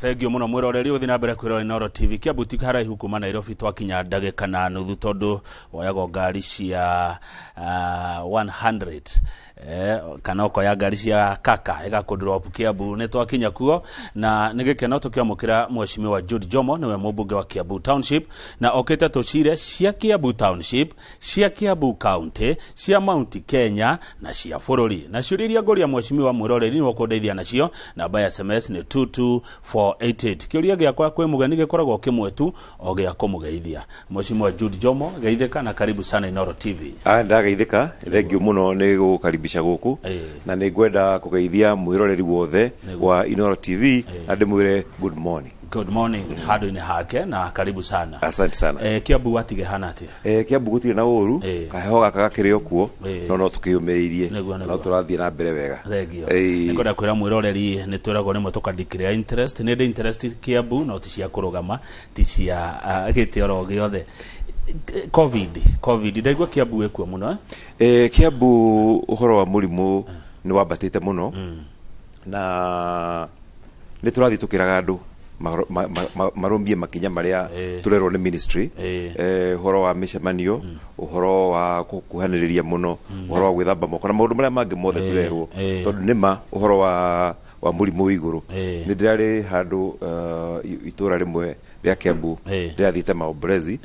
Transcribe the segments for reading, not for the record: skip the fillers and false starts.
Thengiũ mũno mwĩroreri, ũthiĩ na mbere kwĩrora Inooro TV. Kiambu ti haraihu kuma Nairobi, twakinya ndagĩka na nuthu tondũ woyagwo ngari cia 100 kana ũkoya ngari cia kaka ĩgakũndrop Kiambu. Nĩ twakinya kuo na nĩ gĩkeno tũkĩamũkĩra Mheshimiwa Jude Jomo, nĩwe mũmbunge wa Kiambu Township, na okĩte tũcire cia Kiambu Township, cia Kiambu County, cia Mount Kenya na cia bũrũri. Na ciũria iria ngũria mheshimiwa mwĩroreri nĩwe ũkũndeithia nacio, namba ya SMS nĩ 22488. Kĩũria gĩakwa kwĩ mũgeni gĩkoragwo kĩmwe tu, o gĩa kũmũgeithia. Mheshimiwa Jude Jomo, geithĩka na karibu sana Inooro TV. Ah, ndageithĩka, thengiũ mũno nĩ gũkaribisha gũkũ. Na nĩ ngwenda kũgeithia mwĩroreri wothe wa Inooro TV na ndĩmwĩre good morning. Good morning handũ-inĩ hake na karibu sana. Asante sana. Kiambu watige hana atĩa? Kiambu gũtirĩ na ũru. Kaheho gaka gakĩrĩ o kuo. No no tũkĩyũmĩrĩirie. Nĩguo. No tũrathiĩ na mbere wega. Thengio. Nĩngwenda kwĩra mwĩroreri nĩ twĩragwo rĩmwe tũkadeclare interest. Nĩ ndĩ interest Kiambu no ti cia kũrũgama, ti cia gĩtĩ oro gĩothe. Covid ndaigua Kiambu ĩkuo mũno, eh? Kiambu ũhoro wa mũrimũ nĩ wambatĩte mũno na nĩ tũrathiĩ tũkĩraga andũ marũmie makinya marĩa tũrerwo nĩ ministry. Ũhoro wa mĩcemanio, ũhoro wa gũkuhanĩrĩria mũno, ũhoro wa gwĩthamba moko na maũndũ marĩa mangĩ mothe tũrerwo, tondũ nĩ ma ũhoro wa mũrimũ wĩ igũrũ. Nĩ ndĩrarĩ handũ itũra rĩmwe rĩa Kiambu, ndĩrathiĩte Maombolezi,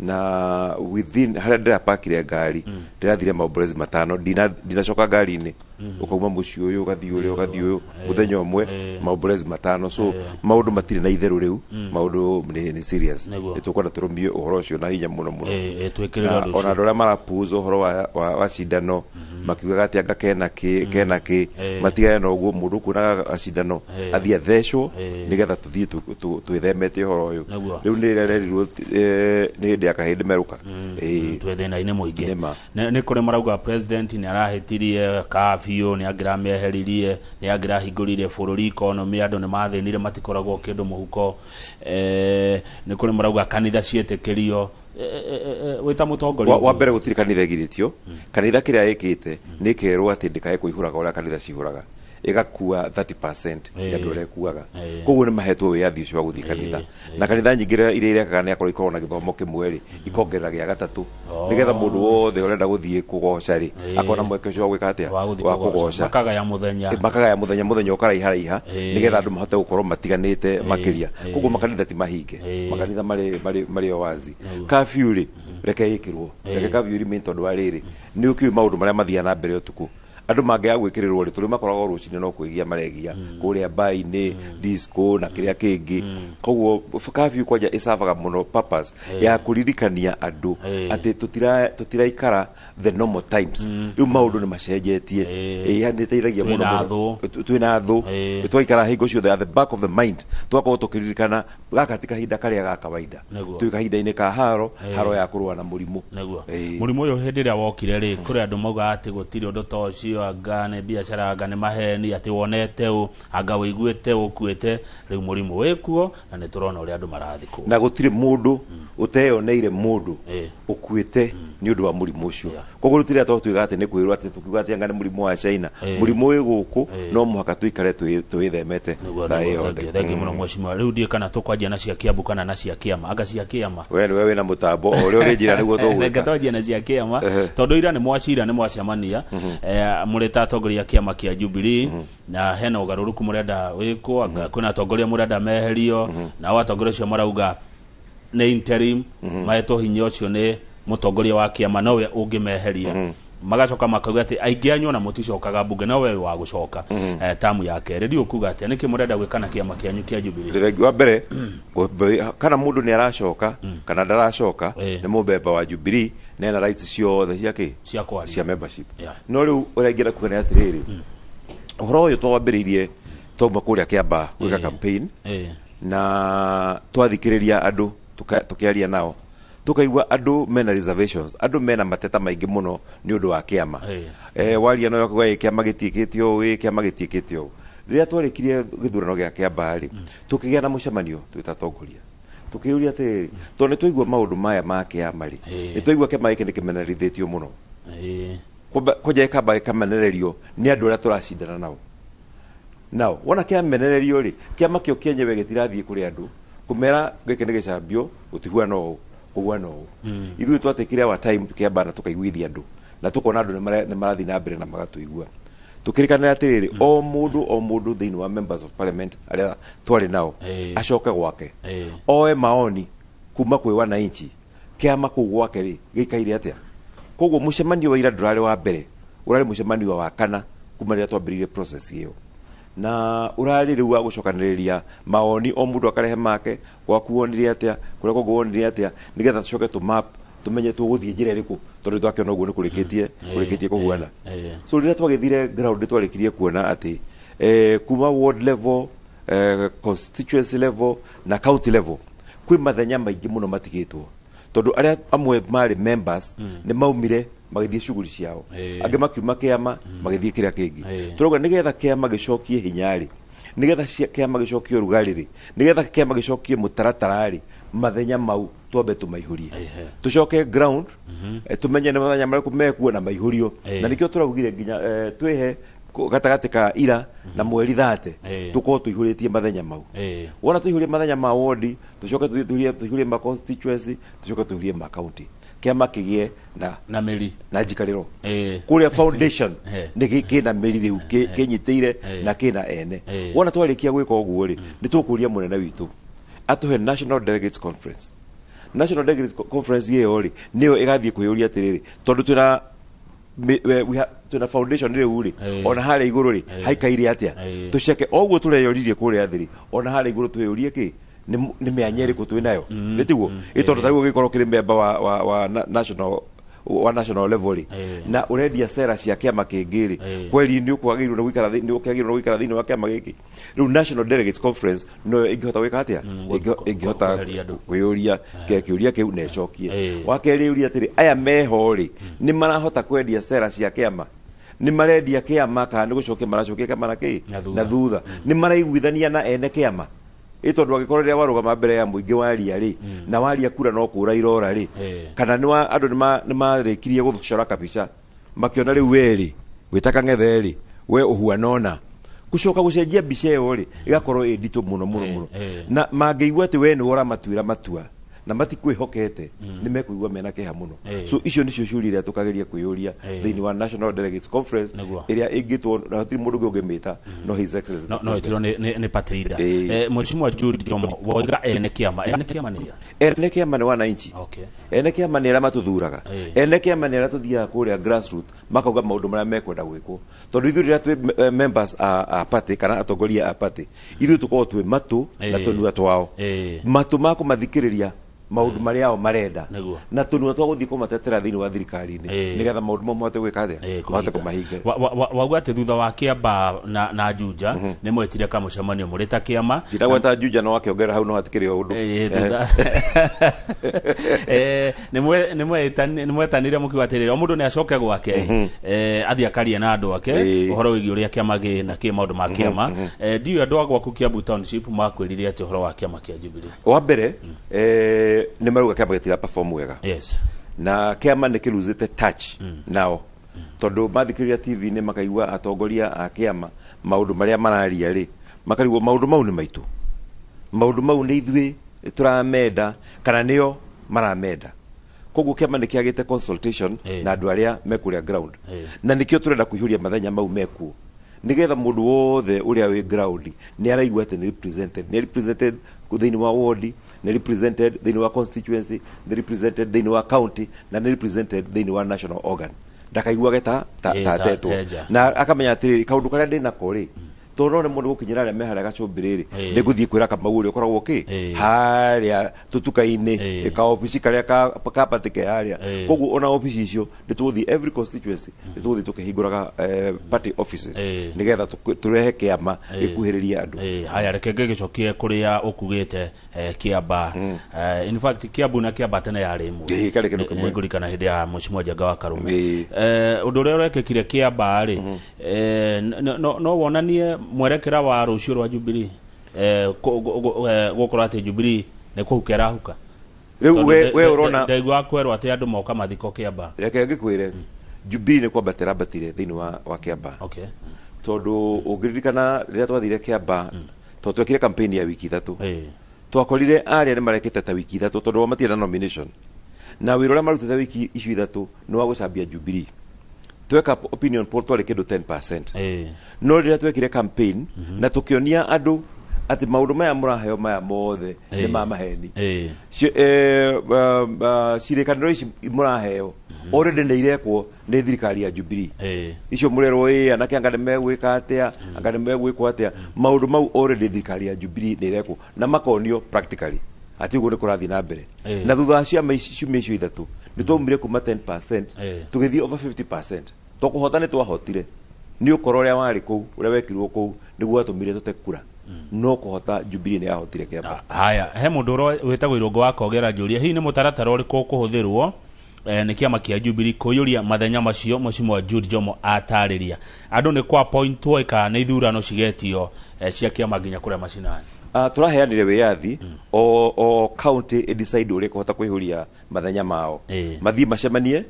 na within harĩa ndĩrapakire ngari ndĩrathire maombolezi 5, ndinacoka ngari-inĩ. Ũkauma mũciĩ ũyũ ũgathiĩ ũrĩa ũgathiĩ ũyũ mũthenya ũmwe, maombolezi 5. So maũndũ matirĩ na itherũ rĩu, maũndũ nĩ serious. Nĩ tũkwenda tũrũmie ũhoro ũcio na hinya mũno mũno. Twĩkĩrĩre Na ũndũ ona ũcio. andũ arĩa marapuuza ũhoro wa cindano makiugaga atĩ anga kena kĩ kena kĩ, matigane na ũguo. Mũndũ ũkuonaga gacindano athiĩ athecwo nĩgetha tũthiĩ twĩthemete ũhoro ũyũ. Rĩu nĩ rĩrĩa rerirwo nĩ hĩndĩ ya kahĩndĩ merũka. Twĩ thĩna-inĩ mũingĩ. Nĩma. Nĩ kũrĩ marauga president nĩ arahĩtirie curfew, nĩ angĩramĩeheririe, nĩ angĩrahingũrire bũrũri, economy andũ nĩ mathĩnire, matikoragwo kĩndũ mũhuko. Nĩ kũrĩ marauga kanitha ciĩtĩkĩrio. Wĩta mũtongoria Wa mbere, gũtirĩ kanitha ĩgirĩtio. Kanitha kĩrĩa ĩkĩte nĩ ĩkerwo atĩ ndĩkae kũihũraga ũrĩa kanitha cihũraga, ĩgakua 30% ya andũ arĩa ĩkuaga. Koguo nĩ mahetwo wĩyathi ũcio wa gũthiĩ kanitha, na kanitha nyingĩ iria irekaga nĩ akorwo ikoragwo na gĩthomo kĩmwe rĩ, ikongerera gĩa gatatũ nĩgetha mũndũ wothe ũrenda gũthiĩ kũgoca rĩ, akona mweke ũcio wa gwĩka atĩa? Wa gũthiĩ wa kũgoca. Kũgoca. Makagaya mũthenya. Makagaya mũthenya, mũthenya ũkaraiharaiha nĩgetha andũ mahote gũkorwo matiganĩte makĩria. Koguo makanitha ti mahinge, makanitha marĩ o wazi. Curfew rĩ, reke ĩkĩrwo, reke curfew remain, tondũ wa rĩrĩ, nĩ ũkĩũĩ maũndũ marĩa mathiaga na mbere ũtukũ. Andũ mangĩaga gwĩkĩrĩrwo rĩ, tũrĩ makoragwo rũcinĩ no kwĩgia maregia kũrĩa mbainĩ, disco na kĩrĩa kĩngĩ. Koguo curfew kwanja ĩcavaga mũno purpose ya kũririkania andũ atĩ tũtiraikara the normal times, rĩu maũndũ nĩ macenjetie. Nĩ ĩteithagia mũno Twĩna mũno. thũ. Twĩna thũ. Twaikara hingo ciothe at the back of the mind, tũgakorwo tũkĩririkana gaka ti kahinda karĩa ga kawaida. Twĩ kahinda-inĩ ka haro, haro ya kũrũa na mũrimũ. Mũrimũ ũyũ hĩndĩ ĩrĩa wokire rĩ, kũrĩ andũ maugaga atĩ gũtirĩ ũndũ ta ũcio, anga nĩ biacara, anga nĩ maheni, atĩ wonete ũ, anga wĩiguĩte ũkuĩte. Rĩu mũrimũ wĩkuo na nĩ tũrona ũrĩa andũ marathikwo. Na gũtirĩ mũndũ ũteyoneire mũndũ ũkuĩte nĩ ũndũ wa mũrimũ ũcio. Koguo rĩu tiria twatuĩka atĩ nĩ kwĩrwo atĩ tũkiuga atĩ anga nĩ mũrimũ wa China, mũrimũ wĩ gũkũ, no mũhaka tũikare twĩthemete thaa ĩyothe. Thengiũ, thengiũ mũno mheshimiwa. Rĩu ndiũĩ kana tũkwanjia na cia Kiambu kana na cia kĩama, anga cia kĩama. We nĩwe wĩna mũtambo, o ũrĩa ũrĩnjĩra nĩguo Reke tũgwĩka. twanjie na cia kĩama, tondũ ira nĩ mwacira, nĩ mwacemania mũrĩ ta atongoria a kĩama kĩa Jubilee, na hena ũgarũrũku mũrenda wĩkwo. Anga kwĩna atongoria mũrenda meherio, nao atongoria acio marauga nĩ interim, mahetwo hinya ũcio nĩ mũtongoria wa kĩama, nowe ũngĩmeheria. Magacoka makauga atĩ aingĩ anyu ona mũticokaga mbunge, nowe wa gũcoka tamu ya kerĩ. Ndiũ kuga atĩa, nĩkĩ mũrenda gwĩka na kĩama kĩanyu kĩa Jubilee? Thengiũ. Wa mbere, kana mũndũ nĩ aracoka kana ndaracoka, nĩ mũmemba wa Jubilee na ena rights ciothe cia kĩ? Cia kwaria. Cia membership. No rĩu ũrĩa ingĩenda kuga nĩ atĩrĩrĩ, ũhoro ũyũ twawambĩrĩirie twauma kũrĩa Kĩamba gwĩka campaign, na twathikĩrĩria andũ, tũkĩaria nao, tukaigua andũ mena reservations, andũ mena mateta maingĩ mũno nĩ ũndũ wa kĩama. Waria no yakuga ĩ kĩama gĩtiĩkĩte ũũ, ĩ kĩama gĩtiĩkĩte ũũ. Rĩrĩa twarĩkirie gĩthurano gĩa Kĩamba rĩ, tũkĩgĩa na mũcemanio twĩ ta atongoria, tũkĩũria atĩrĩrĩ, tondũ nĩ twaigua maũndũ maya ma kĩama rĩ, nĩ twaigua kĩama gĩkĩ nĩ kĩmenerithĩtio mũno. Kwanja gĩkamba gĩkamenererio nĩ andũ arĩa tũracindana nao. Nao wona kĩamenererio rĩ, kĩama kĩo kĩenyewe gĩtirathiĩ kũrĩ andũ kũmera gĩkĩ nĩ gĩcambio, gũtihuana ũũ, kũhuana ũũ. Ithuĩ twatĩkire our time tũkĩamba na tũkaiguithia andũ na tũkona andũ nĩ marathiĩ na mbere na magatũigua. Tũkĩrĩkanĩra atĩrĩrĩ, o mũndũ o mũndũ thĩinĩ wa members of parliament arĩa twarĩ nao acoke gwake, oe maoni kuma kwĩ wananchi, kĩama kũu gwake rĩ gĩikaire atĩa. Koguo mũcemanio wa ira ndũrarĩ wa mbere, ũrarĩ mũcemanio wa kana kuma rĩrĩa twambĩrĩirie process ĩyo, na ũrarĩ rĩu wa gũcokanĩrĩria maoni, o mũndũ akarehe make, gwaku wonire atĩa, kũrĩa kũngĩ wonire atĩa, nĩgetha tũcoke tũ map tũmenye tũgũthiĩ njĩra ĩrĩkũ, tondũ twakĩona ũguo nĩ kũrĩkĩtie kũrĩkĩtie kũhuana. So rĩrĩa twagĩthire ground twarĩkirie kuona atĩ kuma ward level, constituency level na county level kwĩ mathenya maingĩ mũno matigĩtwo, tondũ arĩa amwe marĩ members nĩ maumire magĩthiĩ shughuli ciao, angĩ makiuma kĩama magĩthiĩ kĩrĩa kĩngĩ. Tũrauga nĩgetha kĩama gĩcokie hinya rĩ, nĩgetha kĩama gĩcokie ũrugarĩ rĩ, nĩgetha kĩama gĩcokie mũtaratara rĩ, mathenya mau twambe tũmaihũrie, tũcoke ground, tũmenye nĩ mathenya marĩkũ mekuo na maihũrio. Na nĩkĩo tũraugire nginya twĩhe gatagatĩ ka ira na mweri 30 tũkorwo tũihũrĩtie mathenya mau. Wona tũihũrie mathenya ma wodi, tũcoke tũthiĩ tũihũrie ma constituency, tũcoke tũihũrie ma county, kĩama kĩgĩe na na mĩri na njikarĩro kũrĩa foundation nĩ kĩna mĩri rĩu kĩnyitĩire na kĩna ene. Wona twarĩkia gwĩka ũguo rĩ, nĩ tũkũria mũnene witũ atũhe National Delegates Conference. National Delegates Conference ĩyo rĩ, nĩyo ĩgathiĩ kwĩyũria atĩrĩrĩ, tondũ twĩna twĩna foundation rĩu rĩ, ona harĩa igũrũ rĩ haikaire atĩa. Tũceke o ũguo tũreyoririe kũrĩa thĩ rĩ, ona harĩa igũrũ twĩyũrie kĩ nĩ mĩanya ĩrĩkũ twĩ nayo, nĩ tiguo? Ĩ tondũ tarĩu ũgĩkorwo kĩrĩ member wa national wa national level rĩ, na ũrendia sera cia kĩama kĩngĩ rĩ, kweli nĩ ũkwagĩrĩirwo nĩ gũikara nĩ ũkĩagĩrĩirwo nĩ gũikara thĩinĩ wa kĩama gĩkĩ? Rĩu National Delegates Conference noyo ĩngĩhota gwĩka atĩa? Ĩngĩhota kweheria andũ. Kwĩyũria kĩũria kĩu na ĩcokie. Wa kerĩ, ũria atĩrĩ, aya meho rĩ, nĩ marahota kwendia sera cia kĩama? Nĩ marendia kĩama kana nĩ gũcokia maracokia kĩama na kĩ Na thutha. Na thutha? Nĩ maraiguithania na ene kĩama? Ĩ tondũ angĩkorwo rĩrĩa warũgama mbere ya mũingĩ waria rĩ, na waria kura no kũra irora rĩ, kana nĩ wa andũ nĩ marĩkirie gũcora kabica makĩona rĩu we rĩ wĩta kang'ethe rĩ, we ũhuana ona gũcoka gũcenjia mbica ĩyo rĩ, ĩgakorwo ĩ nditũ mũno mũno mũno. Na mangĩigua atĩ we nĩwe ũramatuĩra matua na matikwĩhokete, nĩ mekũigua mena kĩeha mũno. So icio nĩcio ciũria iria tũkageria kwĩyũria thĩinĩ wa National Delegates Conference ĩrĩa ĩngĩtwo na hatirĩ mũndũ ũngĩ ũngĩmĩta no His Excellency no the no President. ĩtirwo nĩ party leader. Mheshimiwa Jude Jomo, woiga ene kĩama, ene kĩama nĩ a? Ene kĩama nĩ wananchi. Ene kĩama nĩ arĩa matũthuraga. Ene kĩama nĩ arĩa tũthiaga kũrĩa grassroot makauga maũndũ marĩa mekwenda gwĩkwo, tondũ ithuĩ rĩrĩa twĩ members a party kana atongoria a party, ithuĩ tũkoragwo twĩ matũ na tũnua twao, matũ ma kũmathikĩrĩria maũndũ marĩa ao marenda, na tũnua twa gũthiĩ kũmatetera thĩinĩ wa thirikari-inĩ, nĩgetha maũndũ mau mahote gwĩka atĩa? Mahote Kũhinga. Kũmahinga. Wauga atĩ thutha wa kĩamba na Juja nĩ mwetire kamũcemanio mũrĩ ta kĩama. Ndagweta Juja no akĩongerera hau, no hatikĩrĩ o ũndũ. Thutha nĩ mwetanire mũkiuga atĩrĩrĩ, o mũndũ nĩ acoke gwake, athiĩ akarie na andũ ake ũhoro wĩgiĩ ũrĩa kĩama gĩ na kĩ maũndũ ma kĩama. Ndiũĩ andũ a gwaku Kiambu Township makwĩrire atĩ ũhoro wa kĩama kĩa Jubilee. Wa mbere, nĩ marauga kĩama gĩtira perform wega, na kĩama nĩ kĩlosete touch nao, tondũ mathikĩrĩria TV-inĩ makaigua atongoria a kĩama maũndũ marĩa mararia rĩ, makarigwo maũndũ mau nĩ maitũ, maũndũ mau nĩ ithuĩ tũramenda kana nĩo maramenda. Koguo kĩama nĩ kĩagĩte consultation na andũ arĩa mekũrĩa ground, na nĩkĩo tũrenda kũihũria mathenya mau mekuo, nĩgetha mũndũ wothe ũrĩa wĩ ground nĩ araigua atĩ nĩ represented, nĩ represented thĩinĩ wa ward, nĩ represented thĩinĩ wa constituency, nĩ represented thĩinĩ wa county, na nĩ represented thĩinĩ wa national organ, ndakaiguage ta ta atetwo tenja. Na akamenya atĩrĩrĩ, kaũndũ karĩa ndĩ nako rĩ, tondũ no rĩmwe nĩ gũkinyĩra arĩa me harĩa gacũmbĩrĩ rĩ, nĩ ngũthiĩ kwĩra Kamau ũrĩa ũkoragwo kĩ harĩa tũtuka-inĩ, ka obici karĩa ka party ke harĩa. Koguo ona obici icio nĩ tũgũthiĩ every constituency, nĩ tũgũthiĩ tũkĩhingũraga party offices, nĩgetha tũrehe kĩama gĩkuhĩrĩrie andũ. Haya, reke ngĩgĩcokie kũrĩa ũkugĩte, Kĩamba. In fact, Kiambu na Kĩamba tene yarĩ ĩmwe. Karĩ kĩndũ kĩmwe. Nĩngũririkana hĩndĩ ya Mheshimiwa Njenga wa Karume. Ũndũ ũrĩa ũrekĩkire Kĩamba rĩ, no wonanie mwerekera wa rũciũ rwa Jubilee, gũkorwo atĩ Jubilee nĩ kũhuka ĩrahuka. Rĩu Tondũ we ũrona ndaigua kwerwo atĩ andũ moka mathiko Kĩamba. Reke ngĩkwĩre, Jubilee nĩ kwambatĩra ambatire thĩinĩ wa Kĩamba. Tondũ ũngĩririkana rĩrĩa twathire Kĩamba, tondũ twekire campaign ya wiki 3, twakorire arĩa nĩ marekĩte ta wiki 3, tondũ o matirĩ na nomination, na wĩra ũrĩa marutĩte wiki icio 3 nĩ wa gũcambia Jubilee. Tweka opinion poll twarĩ kĩndũ 10%. No rĩrĩa twekire campaign na tũkĩonia andũ atĩ maũndũ maya mũraheo maya mothe nĩ ma maheni, cirĩkanĩro ici mũraheo already nĩ irekwo nĩ thirikari ya Jubilee. Icio mũrerwo ĩ anake anga nĩ megwĩka atĩa, anga nĩ megwĩkwo atĩa, maũndũ mau already thirikari ya Jubilee nĩ irekwo na makonio practically atĩ ũguo nĩ kũrathiĩ na mbere. Na thutha wa ciama ici ciumia icio 3 nĩ twaumire kuma 10% tũgĩthiĩ over 50%. Tũkũhota nĩ twahotire, nĩ ũkoro ũrĩa warĩ kũu, ũrĩa wekirwo kũu nĩguo watũmire tũte kura, no kũhota Jubilee nĩ yahotire Kĩamba. Haya, he mũndũ ũrĩa wĩtagwo Irũngũ wa Kogera njũria, hihi nĩ mũtaratara ũrĩkũ ũkũhũthĩrwo nĩ kĩama kĩa Jubilee kũiyũria mathenya macio Mheshimiwa Jude Jomo atarĩria andũ nĩ kwa appointwo kana nĩ ithurano cigetio cia kĩama nginya kũrĩa macinani? Tũraheanire wĩyathi o county ĩ decide ũrĩa ĩkũhota kũihũria mathenya mao. Mathiĩ macemanie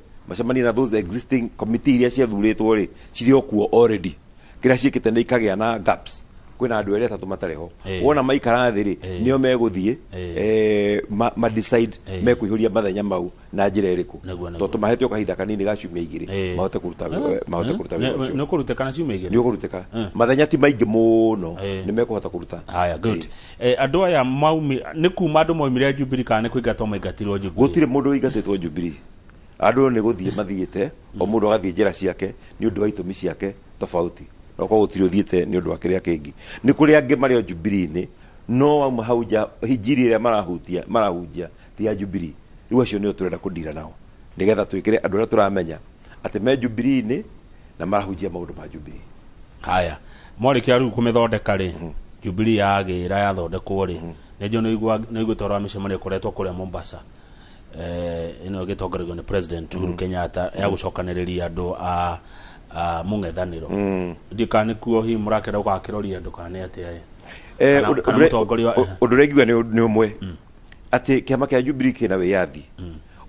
na those existing committee iria ciathurĩtwo rĩ, cirĩ o kuo already. Kĩrĩa ciĩkĩte nĩ ikagĩa na gaps, kwĩna andũ erĩ atatũ matarĩ ho. Wona maikara thĩ rĩ, nĩo megũthiĩ ma decide mekũihũria mathenya mau na njĩra ĩrĩkũ. Nĩguo. Tondũ tũmahetwo kahinda kanini ga ciumia 2 mahote kũruta mahote kũruta wĩra ũcio. Nĩ ũkũrutĩka na ciumia 2? Nĩ ũkũrutĩka. Mathenya ti maingĩ mũno, nĩ mekũhota kũruta. Haya, good. Andũ aya maumi nĩ kuma andũ maumire Jubilee kana nĩ kũingatwo maingatirwo Jubilee? Gũtirĩ mũndũ ũingatĩtwo Jubilee. Andũ nĩ gũthiĩ mathiĩte, o mũndũ agathiĩ njĩra ciake nĩ ũndũ wa itũmi ciake tofauti. No korwo gũtirĩ ũthiĩte nĩ ũndũ wa kĩrĩa kĩngĩ. Nĩ kũrĩ angĩ marĩ o Jubilee-inĩ, no wauma hau nja, injiri ĩrĩa marahunjia ti ya Jubilee. Rĩu acio nĩo tũrenda kũndira nao, nĩgetha twĩkĩre andũ arĩa tũramenya atĩ me Jubilee-inĩ na marahunjia maũndũ ma Jubilee. Haya, mwarĩkia rĩu kũmĩthondeka rĩ, Jubilee yagĩra yathondekwo rĩ, nĩ njũĩ nĩ ũiguĩte ũhoro wa mĩcemanio ĩkoretwo kũrĩa Mombasa, ĩno ĩgĩtongorerio nĩ President Uhuru Kenyatta ya gũcokanĩrĩria andũ a mũng'ethanĩro. Ndiũĩ kana nĩkuo hihi mũrakĩenda gũgakĩroria andũ kana nĩ atĩa ĩ? Kana mũtongoria wa- Ũndũ ũrĩa ingiuga nĩ ũmwe, atĩ kĩama kĩa Jubilee kĩna wĩyathi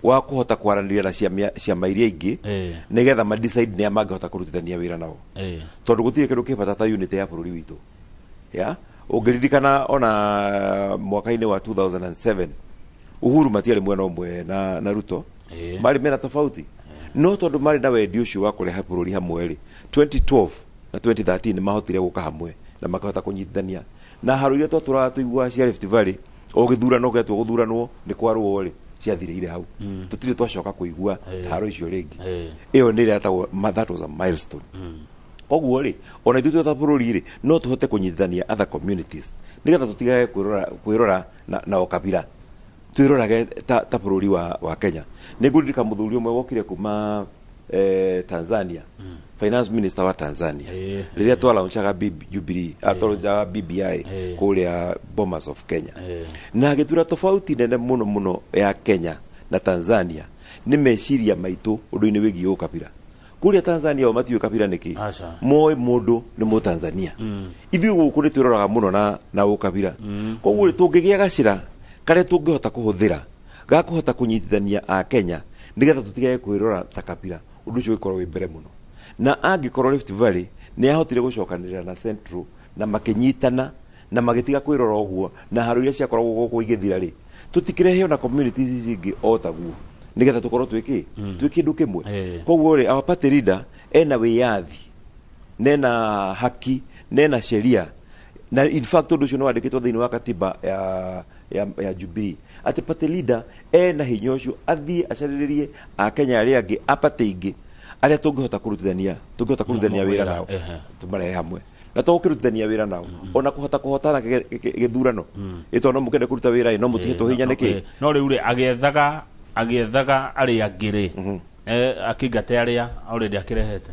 wa kũhota kwaranĩria na ciama iria ingĩ, nĩgetha ma decide nĩa mangĩhota kũrutithania wĩra nao. Tondũ gũtirĩ kĩndũ kĩ bata ta unity ya bũrũri witũ. Ya? Ũngĩririkana ona mwaka-inĩ wa 2007 Uhuru matiarĩ mwena ũmwe na Ruto. Marĩ mena tofauti. No tondũ marĩ na wendi ũcio wa kũrehe bũrũri hamwe rĩ, 2012 na 2013 nĩ mahotire gũka hamwe na makahota kũnyitithania. Na haro iria twatũraga tũiguaga cia Rift Valley, o gĩthurano gĩatua gũthuranwo nĩ kwarũo rĩ, ciathirĩire hau. Tũtirĩ twacoka kũigua haro icio rĩngĩ. Ĩyo nĩ ĩrĩa yetagwo, that was a milestone. Koguo rĩ, ona ithuĩ twĩ ta bũrũri rĩ, no tũhote kũnyitithania other communities nĩgetha tũtigage kwĩrora na ũkabira, twĩrorage ta bũrũri wa Kenya. Nĩ ngũririkana mũthuri ũmwe wokire kuma Tanzania, finance minister wa Tanzania, rĩrĩa twalaunchaga Jubilee, twalaunchaga BBI kũrĩa Bomas of Kenya. Na agĩtura tofauti nene mũno mũno ya Kenya na Tanzania nĩ meciria maitũ ũndũ-inĩ wĩgiĩ ũkabira. Kũrĩa Tanzania o matiũĩ kabira nĩkĩ. Moĩ mũndũ nĩ Mũtanzania. Ithuĩ gũkũ nĩ twĩroraga mũno na ũkabira. Koguo rĩ, tũngĩgĩa gacĩra karĩa tũngĩhota kũhũthĩra ga kũhota kũnyitithania a Kenya nĩgetha tũtigage kwĩrora ta kabira, ũndũ ũcio ũgĩkorwo wĩ mbere mũno. Na angĩkorwo Rift Valley nĩ yahotire gũcokanĩrĩra na Central na makĩnyitana na magĩtiga kwĩrora ũguo, na haro iria ciakoragwo gũkũ igĩthira rĩ, tũtikĩrehe ona communities ici ingĩ o taguo nĩgetha tũkorwo twĩ kĩ? Twĩ kĩndũ kĩmwe. Koguo rĩ, our party leader ena wĩyathi, nena haki, nena sheria, na in fact ũndũ ũcio nĩ wandĩkĩtwo thĩinĩ wa katiba ya Jubilee atĩ party leader ena hinya ũcio athiĩ acarĩrĩrie akenya arĩa angĩ a party ingĩ arĩa tũngĩhota kũrutithania wĩra nao, tũmarehe hamwe. Na to gũkĩrutithania wĩra nao, ona kũhota kũhotana gĩthurano, ĩ tondũ no mũkĩende kũruta wĩra ĩ, no mũtihetwo hinya nĩkĩ? No rĩu rĩ, agĩethaga arĩa angĩ rĩ, akĩingate arĩa already akĩrehete.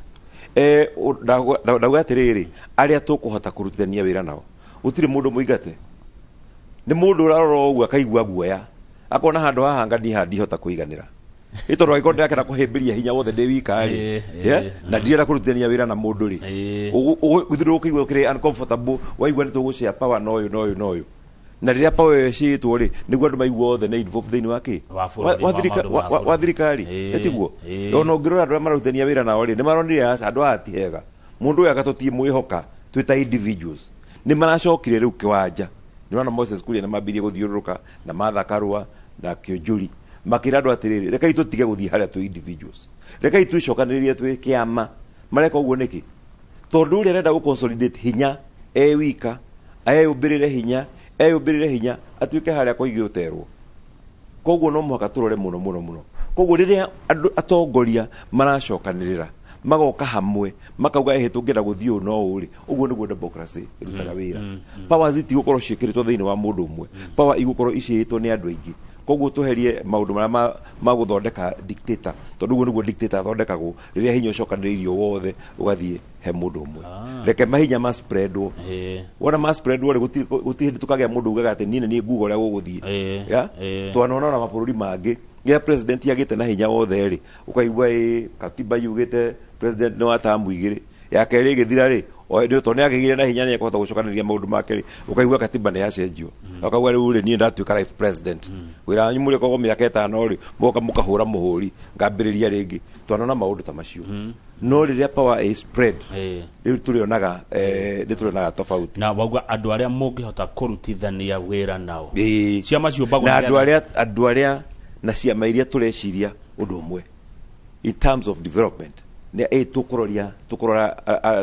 Ndauga atĩrĩrĩ, arĩa tũkũhota kũrutithania wĩra nao, gũtirĩ mũndũ mũingate. Nĩ mũndũ ũrarora ũguo akaigua guoya, akona handũ haha anga niĩ haha ndihota kũiganĩra. Ĩ tondũ angĩkorwo ndĩrakena kũhĩmbĩria hinya wothe ndĩ wika rĩ, na ndirenda kũrutithania wĩra na mũndũ rĩ, ithuĩ ndũkũigua ũkĩrĩ uncomfortable, waigua nĩ tũgũshare power na ũyũ na ũyũ na ũyũ. Na rĩrĩa power ĩyo ĩcĩtwo rĩ, nĩguo andũ maigua othe nĩ involved thĩinĩ wa kĩ? Wa bũrũri, wa maũndũ ma wa bũrũri. Thirikari. Ĩtiguo? Ona ũngĩrora andũ arĩa mararutithania wĩra nao rĩ, nĩ maronire aca, andũ aya ti ega. Mũndũ ũyũ agatũtie mwĩhoka twĩ ta individuals. Nĩ maracokire rĩu kĩwanja. Nĩ Moses Kuria nĩ mambirie gũthiũrũrũka na Martha Karua na Kĩũnjũri makĩra andũ atĩrĩrĩ, rekei tũtige gũthiĩ harĩa twĩ individuals, rekei twĩcokanĩrĩrie twĩ kĩama. Mareka ũguo nĩkĩ? Tondũ ũrĩa arenda gũ consolidate hinya e wika, eyũmbĩrĩre hinya, eyũmbĩrĩre hinya atuĩke harĩa koige ũterwo. Koguo no mũhaka tũrore mũno mũno mũno. Koguo rĩrĩa andũ atongoria maracokanĩrĩra magoka hamwe makauga ĩhĩ tũngĩenda gũthiĩ ũũ no ũũ rĩ, ũguo nĩguo democracy ĩrutaga wĩra. Powers itigũkorwo ciĩkĩrĩtwo thĩinĩ wa mũndũ ũmwe, power igũkorwo iciĩtwo nĩ andũ aingĩ. Koguo tweherie maũndũ marĩa ma gũthondeka dictator, tondũ ũguo nĩguo dictator athondekagwo, rĩrĩa hinya ũcokanĩrĩirio wothe ũgathiĩ he mũndũ ũmwe. Reke mahinya ma spreadwo. Wona ma spreadwo rĩ, gũtirĩ hĩndĩ tũkagĩa mũndũ ugaga atĩ niĩ nĩ niĩ nguga ũrĩa gũgũthiĩ. Ya twanona ona mabũrũri mangĩ rĩrĩa president agĩte na hinya wothe rĩ, ũkaigua ĩ katiba yugĩte president nĩ wa tamu igĩrĩ, ya kerĩ ĩgĩthira rĩ, tondũ nĩ agĩire na hinya nĩ ekũhota gũcokanĩrĩria maũndũ make rĩ, ũkaigua katiba nĩ yacenjio, ũkaigua rĩu rĩ, niĩ ndatuĩka life president, wĩra wanyu mũrĩkoragwo mĩaka 5 rĩ, mũgoka mũkahũra mũhũri ngambĩrĩria rĩngĩ. Twanona maũndũ ta macio. No rĩrĩa power is spread, rĩu tũrĩonaga nĩ tũrĩonaga tofauti. Na wauga andũ arĩa mũngĩhota kũrutithania wĩra nao. Ciama ciũmbagwo na andũ arĩa, andũ arĩa na ciama iria tũreciria ũndũ ũmwe in terms of development, nĩ ĩ tũkũroria tũkũrora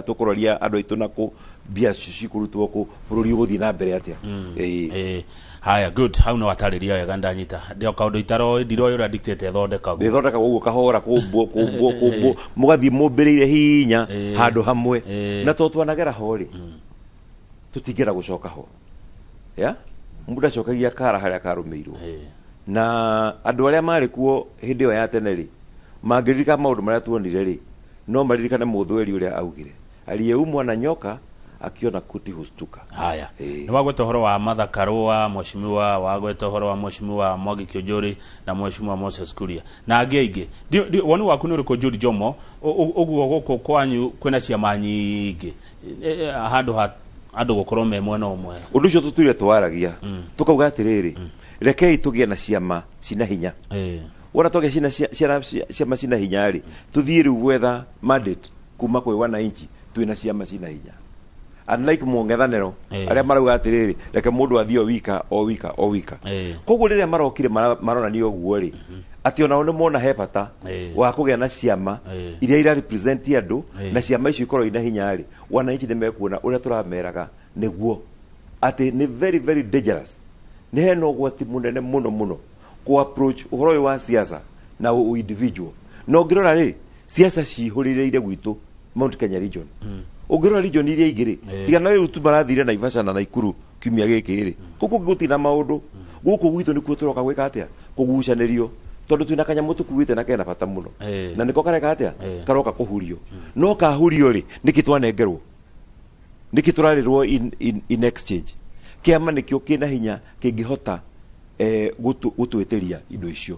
tũkũroria andũ aitũ na kũ mbia cikũrutwo kũ, bũrũri ũgũthiĩ na mbere atĩa. Haya, good, hau no watarĩria wega, ndanyita ndĩo kaũndũ itaroĩ, ndiroĩ ũrĩa dictator ĩthondekagwo. Ĩthondekagwo ũguo kahora, kũmbwo kũmbwo kũmbwo, mũgathiĩ mũmbĩrĩire hinya handũ hamwe. Na to twanagera ho rĩ, tũtingĩenda gũcoka ho. Ya mũndũ acokagia kara harĩa karũmĩirwo. Na andũ arĩa marĩ kuo hĩndĩ ĩyo ya tene rĩ, mangĩririkana maũndũ marĩa tuonire rĩ, no maririkane mũthweri ũrĩa augire, aliyeumwa na nyoka akiona kuti hustuka. Haya, nĩ wagweta ũhoro wa Martha Karua, mheshimiwa, wagweta ũhoro wa mheshimiwa Mwangi Kĩũnjũri na mheshimiwa Moses Kuria na angĩ aingĩ. Woni waku nĩ ũrĩkũ, Jude Jomo? Ũguo gũkũ kwanyu kwĩna ciama nyingĩ, handũ ha andũ gũkorwo me mwena ũmwe? Ũndũ ũcio tũtũire twaragia, tũkauga atĩrĩrĩ, rekei tũgĩe na ciama cina hinya. Wona twagĩa ciama cina hinya rĩ, tũthiĩ rĩu gwetha mandate kuma kwĩ wananchi twĩna ciama cina hinya, unlike mũng'ethanĩro arĩa marauga atĩrĩrĩ, reke mũndũ athiĩ o wika o wika o wika. Koguo rĩrĩa marokire maronania ũguo rĩ, atĩ onao nĩ mona he bata wa kũgĩa na ciama iria ira represent andũ, na ciama icio ikorwo ina hinya rĩ, wananchi nĩ mekuona ũrĩa tũrameraga nĩguo atĩ nĩ very very dangerous, nĩ hena ũgwati mũnene mũno mũno ku approach ũhoro ũyũ wa siasa na individual. Na ũngĩrora rĩ, siasa cihũrĩrĩire gwitũ Mount Kenya region. Ũngĩrora region iria ingĩ rĩ, tiga na rĩu tu marathire Naivasha na Naikuru kiumia gĩkĩ rĩ, gũkũ gũtirĩ na maũndũ. Gũkũ gwitũ nĩkuo tũroka gwĩka atĩa, kũgucanĩrio, tondũ twĩna kanyamũ tũkuĩte na kena bata mũno, na nĩko kareka atĩa, karoka kũhurio. No kahurio rĩ, nĩkĩ twanengerwo, nĩkĩ tũrarĩrwo in exchange? Kĩama nĩkĩo kĩna hinya kĩngĩhota gũtwĩtĩria indo icio.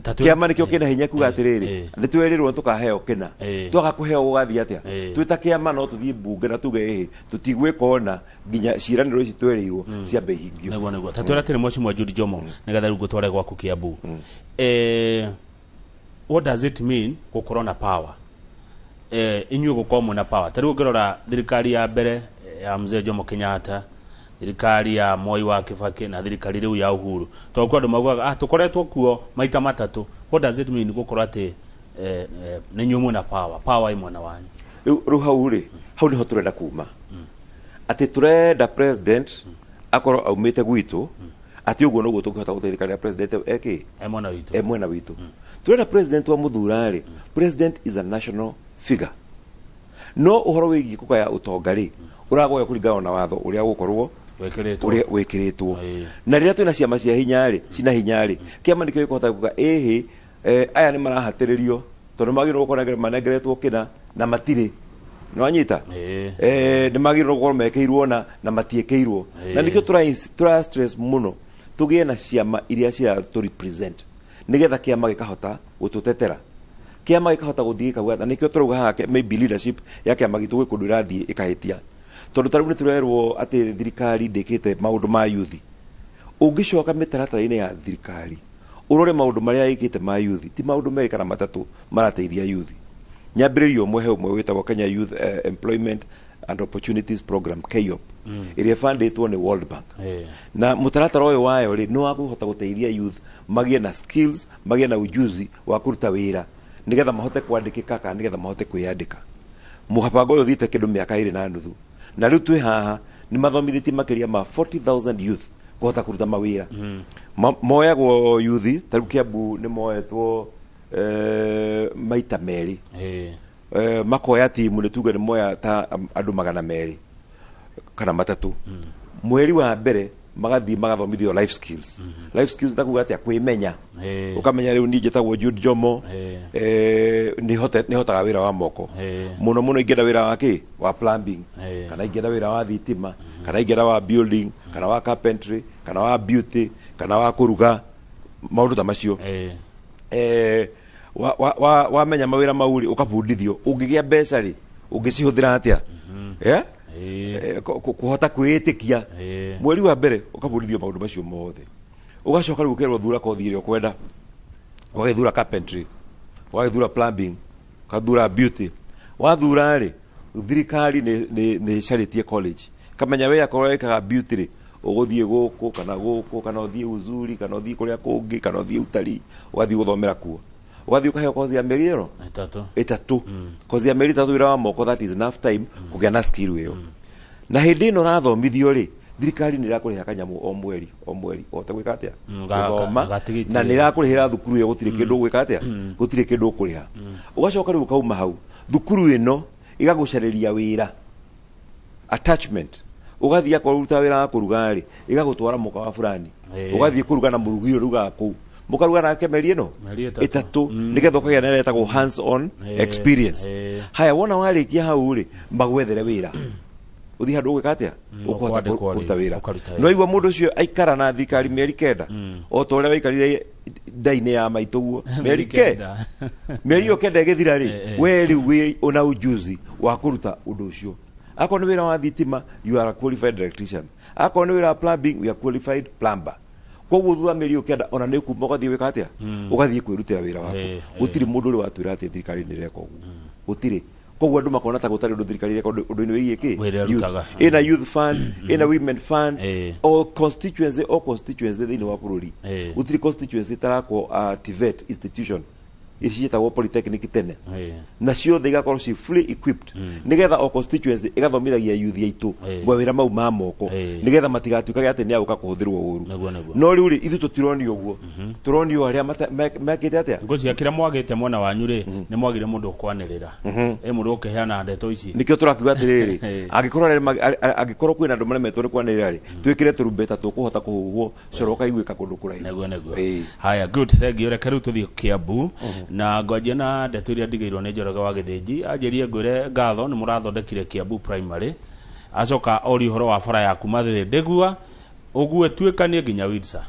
Kĩama nĩkĩo kĩna hinya kuga atĩrĩrĩ, nĩ twerirwo tũkaheo kĩna, twaga kũheo gũgathiĩ atĩa? Twĩ ta kĩama no tũthiĩ mbunge na tuge ĩhĩ tũtigwĩka ona nginya ciĩranĩro ici twerirwo ciambe ihingio. Nĩguo ta twĩra atĩrĩ, mheshimiwa Jude Jomo, nĩgetha rĩu ngũtware gwaku Kiambu, what does it mean gũkorwo na power, inyuĩ gũkorwo mwĩna power? Ta rĩu ũngĩrora thirikari ya mbere ya mzee Jomo Kenyatta, thirikari ya Moi wa Kibaki na thirikari rĩu ya Uhuru, tondũ kwĩ andũ maugaga tũkoretwo kuo maita matatũ. What does it mean gũkorwo atĩ nĩ inyuĩ mwĩna power, power ĩ mwena wanyu? Rĩu hau rĩ, hau nĩho tũrenda kuma, atĩ tũrenda president akorwo aumĩte gwitũ, atĩ ũguo noguo tũngĩhota gũteithĩka rĩrĩa president ekĩ e mwena witũ. E mwena witũ. Tũrenda president wa mũthura rĩ, president is a national figure, no ũhoro wĩgiĩ kũgaya ũtonga rĩ, ũragũya kũringana na watho ũrĩa ũgũkorwo wĩkĩrĩtwo, ũrĩa wĩkĩrĩtwo. Na rĩrĩa twĩna ciama cia hinya rĩ, cina hinya rĩ, kĩama nĩkĩo gĩkũhota kuga ĩhĩ, aya nĩ marahatĩrĩrio tondũ magĩrĩirwo gũkorwo manengeretwo kĩna na matirĩ. Nĩwanyita? Nĩ magĩrĩirwo gũkorwo mekĩirwo na matiĩkĩirwo. Na nĩkĩo tũra stress mũno tũgĩe na ciama iria cira tũ represent, nĩgetha kĩama gĩkahota gũtũtetera, kĩama gĩkahota gũthiĩ gĩkauga. Na nĩkĩo tũrauga haha maybe leadership ya kĩama gitũ gwĩ kũndũ ĩrathiĩ ĩkahĩtia, tondũ ta rĩu nĩ tũrerwo atĩ thirikari ndĩkĩte maũndũ ma youth. Ũngĩcoka mĩtaratara-inĩ ya thirikari ũrore maũndũ marĩa ĩkĩte ma youth, ti maũndũ merĩ kana matatũ marateithia youth. Nyambĩrĩrie ũmwe, he ũmwe wĩtagwo Kenya Youth Employment and Opportunities Program, KYEOP, ĩrĩa ĩbandĩtwo nĩ World Bank. Na mũtaratara ũyũ wayo rĩ, nĩ wa kũhota gũteithia youth magĩe na skills, magĩe na ujuzi wa kũruta wĩra, nĩgetha mahote kwandĩkĩka kana nĩgetha mahote kwĩyandĩka. Mũbango ũyũ ũthiĩte kĩndũ mĩaka 2.5, na rĩu twĩ haha nĩ mathomithĩtie makĩria ma 40,000 youth kũhota kũruta mawĩra. Moyagwo yuthi ta rĩu Kiambu nĩ moetwo maita merĩ. Makoya timu, nĩ tuge nĩ moya ta andũ 200 kana 300. Mweri wa mbere magathiĩ magathomithio life skills. Life skills takuga atĩa? Kwĩmenya. Ũkamenya rĩu niĩ njĩtagwo Jude Jomo, nĩhotaga wĩra wa moko, mũno mũno ingĩenda wĩra wa kĩ, wa plumbing, kana ingĩenda wĩra wa thitima, kana ingĩenda wa building, kana wa carpentry, kana wa beauty, kana wa kũruga, maũndũ ta macio. Wamenya mawĩra mau rĩ, ũkabundithio ũngĩgĩa mbeca rĩ, ũngĩcihũthĩra atĩa. Yeah? Kũhota kwĩĩtĩkia. Mweri wa mbere ũkabundithio maũndũ macio mothe, ũgacoka rĩu ũkerwo thura kothi ĩrĩa ũkwenda. Ũgagĩthura carpentry, ũgagĩthura plumbing, ũgathura beauty. Wathura rĩ, thirikari nĩ ĩcarĩtie college, kamenya we akorwo wĩkaga beauty rĩ, ũgũthiĩ gũkũ kana gũkũ, kana ũthiĩ uzuri, kana ũthiĩ kũrĩa kũngĩ, kana ũthiĩ utalii, ũgathiĩ gũthomera kuo. Ũgathiĩ ũkaheo kothi ya mĩeri ĩno 3. 3, kothi ya mĩeri 3, wĩra wa moko. That is enough time kũgĩa na skill ĩyo. Na hĩndĩ ĩno ũrathomithio rĩ, thirikari nĩ ĩrakũrĩha kanyamũ o mweri o mweri ũhote gwĩka atĩa? Gũthoma. Gatigiti. Na nĩ ĩrakũrĩhĩra thukuru ĩyo, gũtirĩ kĩndũ ũgwĩka atĩa, gũtirĩ kĩndũ ũkũrĩha. Ũgacoka rĩu ũkauma hau, thukuru ĩno ĩgagũcarĩria wĩra, attachment. Ũgathiĩ, akorwo ũrutaga wĩra wa kũruga rĩ, ĩgagũtwara mũkawa fulani. Ũgathiĩ kũruga na mũrugi ũyũ ũrugaga kũu, mũkaruga nake mĩeri ĩno Mĩeri 3. 3, nĩgetha ũkagĩa na ĩrĩa ĩtagwo hands on experience. Haya, wona warĩkia hau rĩ, magwethere wĩra, ũthiĩ handũ ũgwĩka atĩa? Ũkũhota ũkwandĩkwo rĩ, kũruta wĩra. Ũkaruta wĩra. No igua mũndũ ũcio aikara na thirikari mĩeri 9, o ta ũrĩa waikarire nda-inĩ ya maitũguo mĩeri ke 9. Mĩeri ĩyo 9 ĩgĩthira rĩ, we rĩu wĩ na ujuzi wa kũruta ũndũ ũcio. Akorwo nĩ wĩra wa thitima, you are a qualified electrician. Akorwo nĩ wĩra wa plumbing, you are qualified plumber. Koguo thutha wa mĩeri ĩyo 9, ona nĩ kuma ũgathiĩ gwĩka atĩa? Ũgathiĩ kwĩrutĩra wĩra waku. Gũtirĩ mũndũ ũrĩ watwĩra atĩ thirikari nĩ ĩreka ũguo, gũtirĩ. Koguo andũ makona ta gũtarĩ ũndũ thirikari ĩreka ũndũ-inĩ wĩgiĩ kĩ? Wĩra Youth. ĩrutaga. Ĩna youth fund, ĩna women fund. O constituency, o constituency thĩinĩ wa bũrũri, gũtirĩ constituency ĩtarakwo TVET institution ici ciĩtagwo polytechnic tene, na ciothe igakorwo ci fully equipped, nigetha o constituency ĩgathomithagia youth aitũ mawĩra mau ma moko, nigetha matigatuĩkage atĩ nĩ agũka kũhũthĩrwo ũru. Nĩguo, nĩguo. No rĩu rĩ, ithuĩ tũtironio ũguo, tũronio arĩa mekĩte atĩa. Ngwĩciria kĩrĩa mwagĩte mwena wanyu rĩ, nĩ mwagire mũndũ ũkwanĩrĩra, ĩ mũndũ ũkĩheana ndeto ici. Nikĩo tũrakiuga atĩrĩrĩ, angĩkorwo arĩa angĩkorwo kwĩna andũ maremetwo nĩ kwanĩrĩra rĩ, twĩkĩre tũrumbeta tũkũhota kũhuhwo coro ũkaiguĩka kũndũ kũraihu. Nĩguo, nĩguo. Haya, good, thank you. Reke rĩu tũthiĩ Kiambu na ngwanjia na ndeto iria ndigĩirwo nĩ Njoroge wa Gĩthĩnji. Anjĩrie ngwĩre ngatho nĩ mũrathondekire Kiambu Primary. Acoka oria ũhoro wa bara ya kuma thĩ ndĩgua ũguo ĩtuĩkanie nginya Windsor.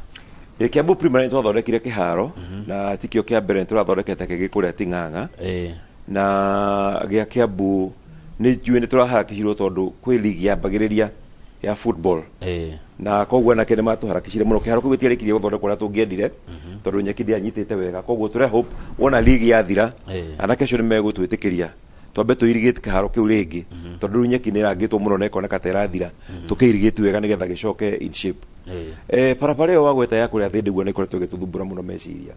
Kiambu Primary nĩ twathondekire kĩharo, na tikĩo kĩa mbere, nĩ tũrathondekete kĩngĩ kũrĩa Ting'ang'a. Na gĩa Kiambu nĩ njũĩ nĩ tũraharakicirwo tondũ kwĩ ligi yambagĩrĩria ya football, na koguo anake nĩ matũharakicire mũno. Kĩharo kĩu gĩtiarĩkirie gũthondekwo ũrĩa tũngĩendire tondũ nyeki ndĩanyitĩte wega. Koguo tũre hope wona ligi yathira, anake acio nĩ megũtwĩtĩkĩria twambe tũirigĩte kĩharo kĩu rĩngĩ, tondũ rĩu nyeki nĩ ĩrangĩtwo mũno na ĩkoneka ta ĩrathira. Tũkĩirigĩte wega nĩgetha gĩcoke in shape. Barabara ĩyo wagweta ya kũrĩa thĩ ndĩguo nĩ ĩkoretwo ĩgĩtũthumbũra mũno meciria,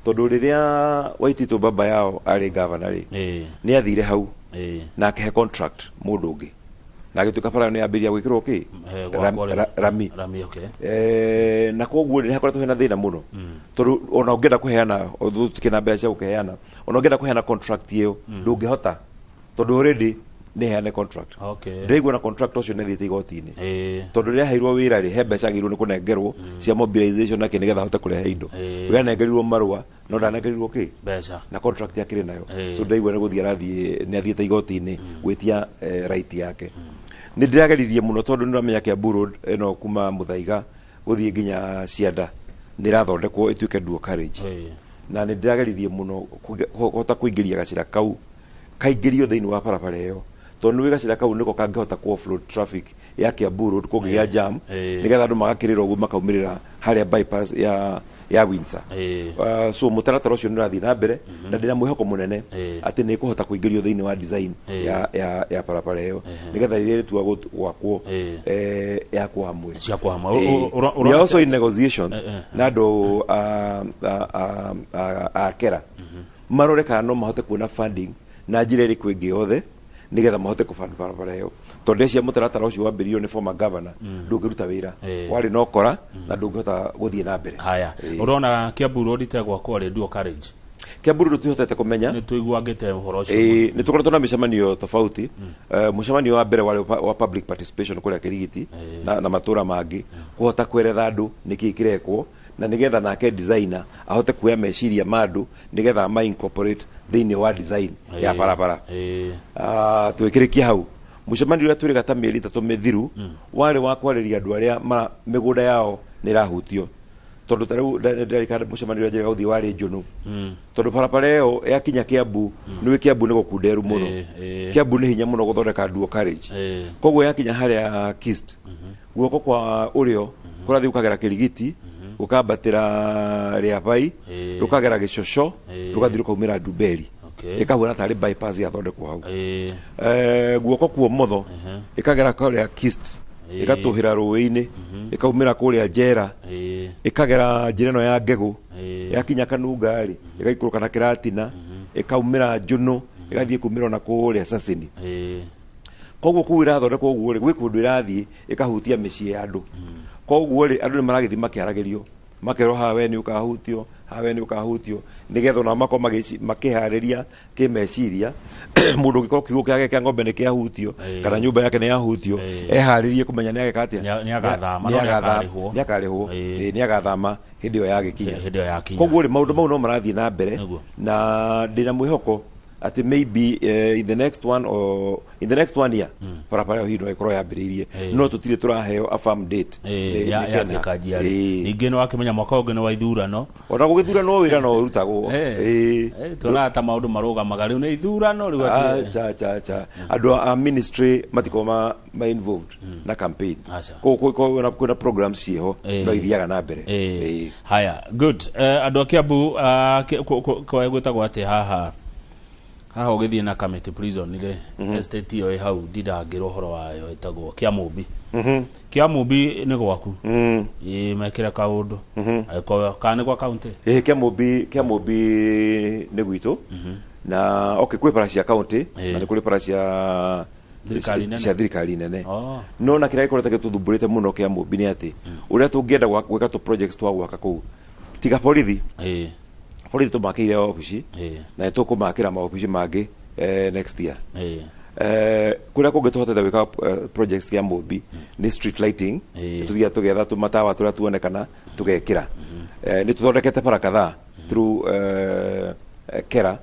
tondũ rĩrĩa Waititũ baba yao arĩ gavana rĩ, nĩ athire hau na akĩhe contract mũndũ ũngĩ, na agĩtuĩka bara ĩyo nĩ yambĩrĩria gwĩkĩrwo kĩ? Gwakwo rĩ. Rami. Rami, okay. Na koguo nĩ hakoretwo hena thĩna mũno, tondũ ona ũngĩenda kũheana, tũtikĩrĩ na mbeca cia gũkĩheana, ona ũngĩenda kũheana contract ĩyo ndũngĩhota, tondũ already nĩ heane contract. Ndĩraigua na contract ũcio nĩ thiĩte igoti-inĩ, tondũ rĩrĩa aheirwo wĩra rĩ, he mbeca agĩrĩirwo nĩ kũnengerwo cia mobilization na kĩ, nĩgetha ahote kũrehe indo. We anengerirwo marũa no ndanengerirwo kĩ? Mbeca. Na contract akĩrĩ nayo. So ndaigua nĩ gũthiĩ arathiĩ, nĩ athiĩte igoti-inĩ gwĩtia right yake. Nĩ ndĩrageririe mũno, tondũ nĩ ũramenya Kiambu Road ĩno kuma Muthaiga gũthiĩ nginya Cianda nĩ ĩrathondekwo ĩtuĩke dual carriage. Na nĩ ndĩrageririe mũno kũhota kũingĩria gacĩra kau, kaingĩrio thĩinĩ wa barabara ĩyo, tondũ nĩ gacĩra kau nĩko kangĩhota ku offload traffic ya Kiambu Road kũngĩgĩa jam, nĩgetha andũ magakĩrĩra ũguo makaumĩrĩra harĩa bypass ya ya Windsor. Ĩĩ. So mũtaratara ũcio nĩ ũrathiĩ na mbere na ndĩna mwĩhoko mũnene atĩ nĩ ĩkũhota kũingĩrio thĩinĩ wa design ya barabara ĩyo, nĩgetha rĩrĩa ĩrĩtua gwakwo, yakwo hamwe. Ciakwo hamwe. We are also in negotiation na andũ a kera marore kana no mahote kuona funding na njĩra ĩrĩkũ ĩngĩ yothe, nĩgetha mahote kũband barabara ĩyo, tondũ ndeciria mũtaratara ũcio wambĩrĩirio nĩ former governor ndũngĩruta wĩra, warĩ na ũkora na ndũngĩhota gũthiĩ na mbere. Haya. Ĩĩ. Ũrona Kiambu Road tegwakwo rĩ, dual carriage? Kiambu Road tũtihotete kũmenya. Nĩ tũiguangĩte ũhoro ũcio. Ĩĩ, nĩ tũkoretwo na mĩcemanio tofauti. Mũcemanio wa mbere warĩ wa public participation kũrĩa Kĩrigiti na matũra mangĩ, kũhota kweretha andũ nĩkĩĩ kĩrekwo, na nĩgetha nake designer ahote kuoya meciria ma andũ, nĩgetha ama incorporate thĩinĩ wa design ya barabara. Twĩkĩrĩkia hau mũcemanio ũrĩa twĩrĩga ta mĩeri 3 mĩthiru, warĩ wa kwarĩria andũ arĩa mĩgũnda yao nĩ ĩrahutio, tondũ ta rĩu ndirarikana mũcemanio ũrĩa njĩrĩga gũthiĩ warĩ Njũnũ, tondũ barabara ĩyo yakinya Kiambu, nĩũĩ Kiambu nĩ gũkunderu mũno. Kiambu nĩ hinya mũno gũthondeka dual carriage. Koguo yakinya harĩa Kist, guoko kwa ũrĩo kũrathiĩ gũkagera Kĩrigiti, gũkambatĩra Rĩabai, rũkagera Gĩcoco, rũgathiĩ rũkaumĩra Ndumberi. Ĩkahuana tarĩ bypass yathondekwo hau. Guoko kwa ũmotho ĩkagera kũrĩa Kist, ĩgatũhĩra rũĩ-inĩ, ĩkaumĩra kũrĩa Njera, ĩkagera njĩra ĩno ya Ngegũ, yakinya Kanunga rĩ, ĩgaikũrũka na Kĩratina, ĩkaumĩra Njũnũ, ĩgathiĩ kumĩra ona kũrĩa Sasini. Koguo kũu ĩrathondekwo ũguo rĩ, gwĩ kũndũ ĩrathiĩ ĩkahutia mĩciĩ ya andũ. Koguo rĩ, andũ nĩ maragĩthiĩ makĩaragĩrio, makerwo haha we nĩ ũkahutio, haha we nĩ ũkahutio, nĩgetha onao makorwo makĩharĩria kĩmeciria. Mũndũ ũngĩkorwo kiugũ gĩake kĩa ng'ombe nĩ kĩahutio kana nyũmba yake nĩ yahutio, eharĩrie kũmenya nĩ ageka atĩa. Nĩ agathama, no nĩ akarĩhwo. Nĩ akarĩhwo. Ĩĩ, nĩ agathama hĩndĩ ĩyo yagĩkinya. Hĩndĩ ĩyo yakinya. Koguo rĩ, maũndũ mau no marathiĩ na mbere. Na ndĩna mwĩhoko atĩ maybe in the next one or in the next one year, barabara ĩyo hihi no ĩkorwo yambĩrĩirie, no tũtirĩ tũraheo a firm date nĩ Kenya. Ya Thika. Ĩĩ. Ningĩ nĩ wakĩmenya mwaka ũngĩ nĩ wa ithurano. Ona gũgĩthurano wĩra no ũrutagwo. Ĩĩ. Tuonaga ta maũndũ marũgamaga rĩu nĩ ithurano rĩu Acha, acha, acha, andũ a ministry matikorwo ma involved na campaign. Aca. Koguo kwĩna programs ciĩho no ithiaga na mbere. Ĩĩ. Haya, good. Andũ a Kiambu, gwĩtagwo atĩ haha haha ũgĩthiĩ na Kamiti Prison rĩ, estate ĩyo ĩ hau ndindangĩra ũhoro wayo, ĩtagwo Kĩamũmbi. Kĩamũmbi nĩ gwaku. Ĩĩ, mekĩre kaũndũ. Angĩkorwo kana nĩ gwa county. Ĩĩ, Kĩamũmbi nĩ gwitũ, na okay, kwĩ bara cia county na nĩ kũrĩ bara cia Thirikari nene. Cia thirikari nene. Oh. No na kĩrĩa gĩkoretwo gĩtũthumbũrĩte mũno Kĩamũmbi nĩ atĩ ũrĩa tũngĩenda gwĩka tũ projects twa gwaka kũu, tiga borithi, borithi tũmakĩire obici na nĩ tũkũmakĩra maobici mangĩ next year. Kũrĩa kũngĩ tũhotete gwĩka projects Kĩamũmbi nĩ street lighting. Nĩ tũthiaga tũgetha tũmatawa tũrĩa tuonekana tũgekĩra. Nĩ tũthondekete bara kadhaa through kera,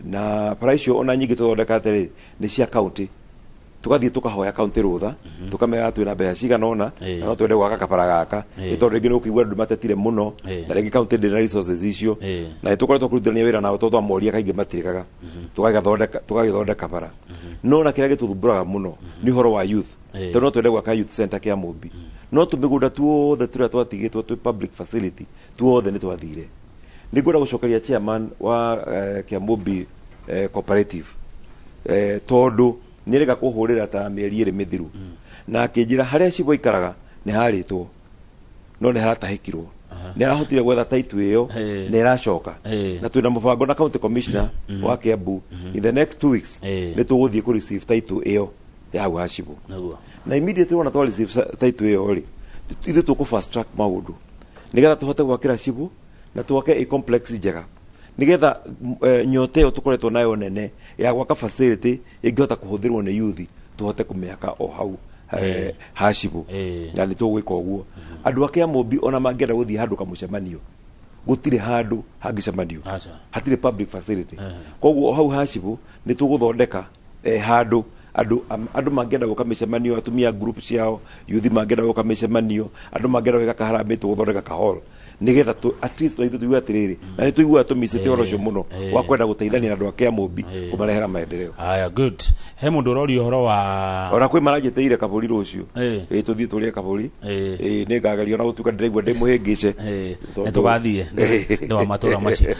na bara icio ona nyingĩ tũthondekete rĩ, nĩ cia county. Tũgathiĩ tũkahoya county rũtha, tũkamera twĩna mbeca cigana ũna na no twende gwaka kabara gaka, nĩ tondũ rĩngĩ nĩ ũkũigua andũ matetire mũno na rĩngĩ county ndĩrĩ na resources icio, na nĩ tũkoretwo kũrutithania wĩra nao, tondũ twamoria kaingĩ matirĩkaga, tũgagĩthondeka bara. No na kĩrĩa gĩtũthumbũraga mũno nĩ ũhoro wa youth, tondũ no twende gwaka youth center Kĩamũmbi, no tũmĩgũnda tuothe tũrĩa twatigĩtwo twĩ public facility tuothe nĩ twathire. Nĩ ngwenda gũcokeria chairman wa Kĩamũmbi Cooperative, tondũ nĩ rĩga kũhũrĩra ta mĩeri 2 mĩthiru na akĩnjĩra harĩa cibũ aikaraga nĩ harĩtwo no nĩ haratahĩkirwo, nĩ arahotire gwetha title ĩyo na ĩracoka. Na twĩna mũbango na county commissioner wa Kiambu, in the next 2 weeks nĩ tũgũthiĩ kũ receive title ĩyo ya hau ha cibũ. Na immediately wona twa receive title ĩyo rĩ, ithuĩ tũkũ fast track maũndũ nĩgetha tũhote gwakĩra cibũ na twake a complex njega, nĩgetha nyota ĩyo tũkoretwo nayo nene ya gwaka facility ĩngĩhota kũhũthĩrwo nĩ youth tũhote kũmĩaka o hau ha cibũ. Na nĩ tũgwĩka ũguo. Andũ a Kĩamũmbi ona mangĩenda gũthiĩ handũ kamũcemanio, gũtirĩ handũ hangĩcemanio. Aca. Hatirĩ public facility. Koguo o hau ha cibũ nĩ tũgũthondeka handũ andũ mangĩenda gũka mĩcemanio, atumia group ciao, youth mangĩenda gũka mĩcemanio, andũ mangĩenda gwĩka kaharambĩ, tũgũthondeka kahall. Nigetha tu at least na ithuĩ tuigue atĩrĩrĩ, na nĩ tũiguaga tũmicĩte ũhoro ũcio mũno wa kwenda gũteithania na andũ a Kĩamũmbi kũmarehera maendeleo. Haya, good. He mũndũ ũroria ũhoro wa Ona kwĩ maranjĩtĩire kabũri rũciũ. Ĩĩ. Ĩĩ, tũthiĩ tũrĩe kabũri. Ĩĩ. Ĩĩ, nĩ ngageria ona gũtuĩka ndĩraigua ndĩ mũhĩngĩce. Nĩ tũgathiĩ nĩ wa matũra macio.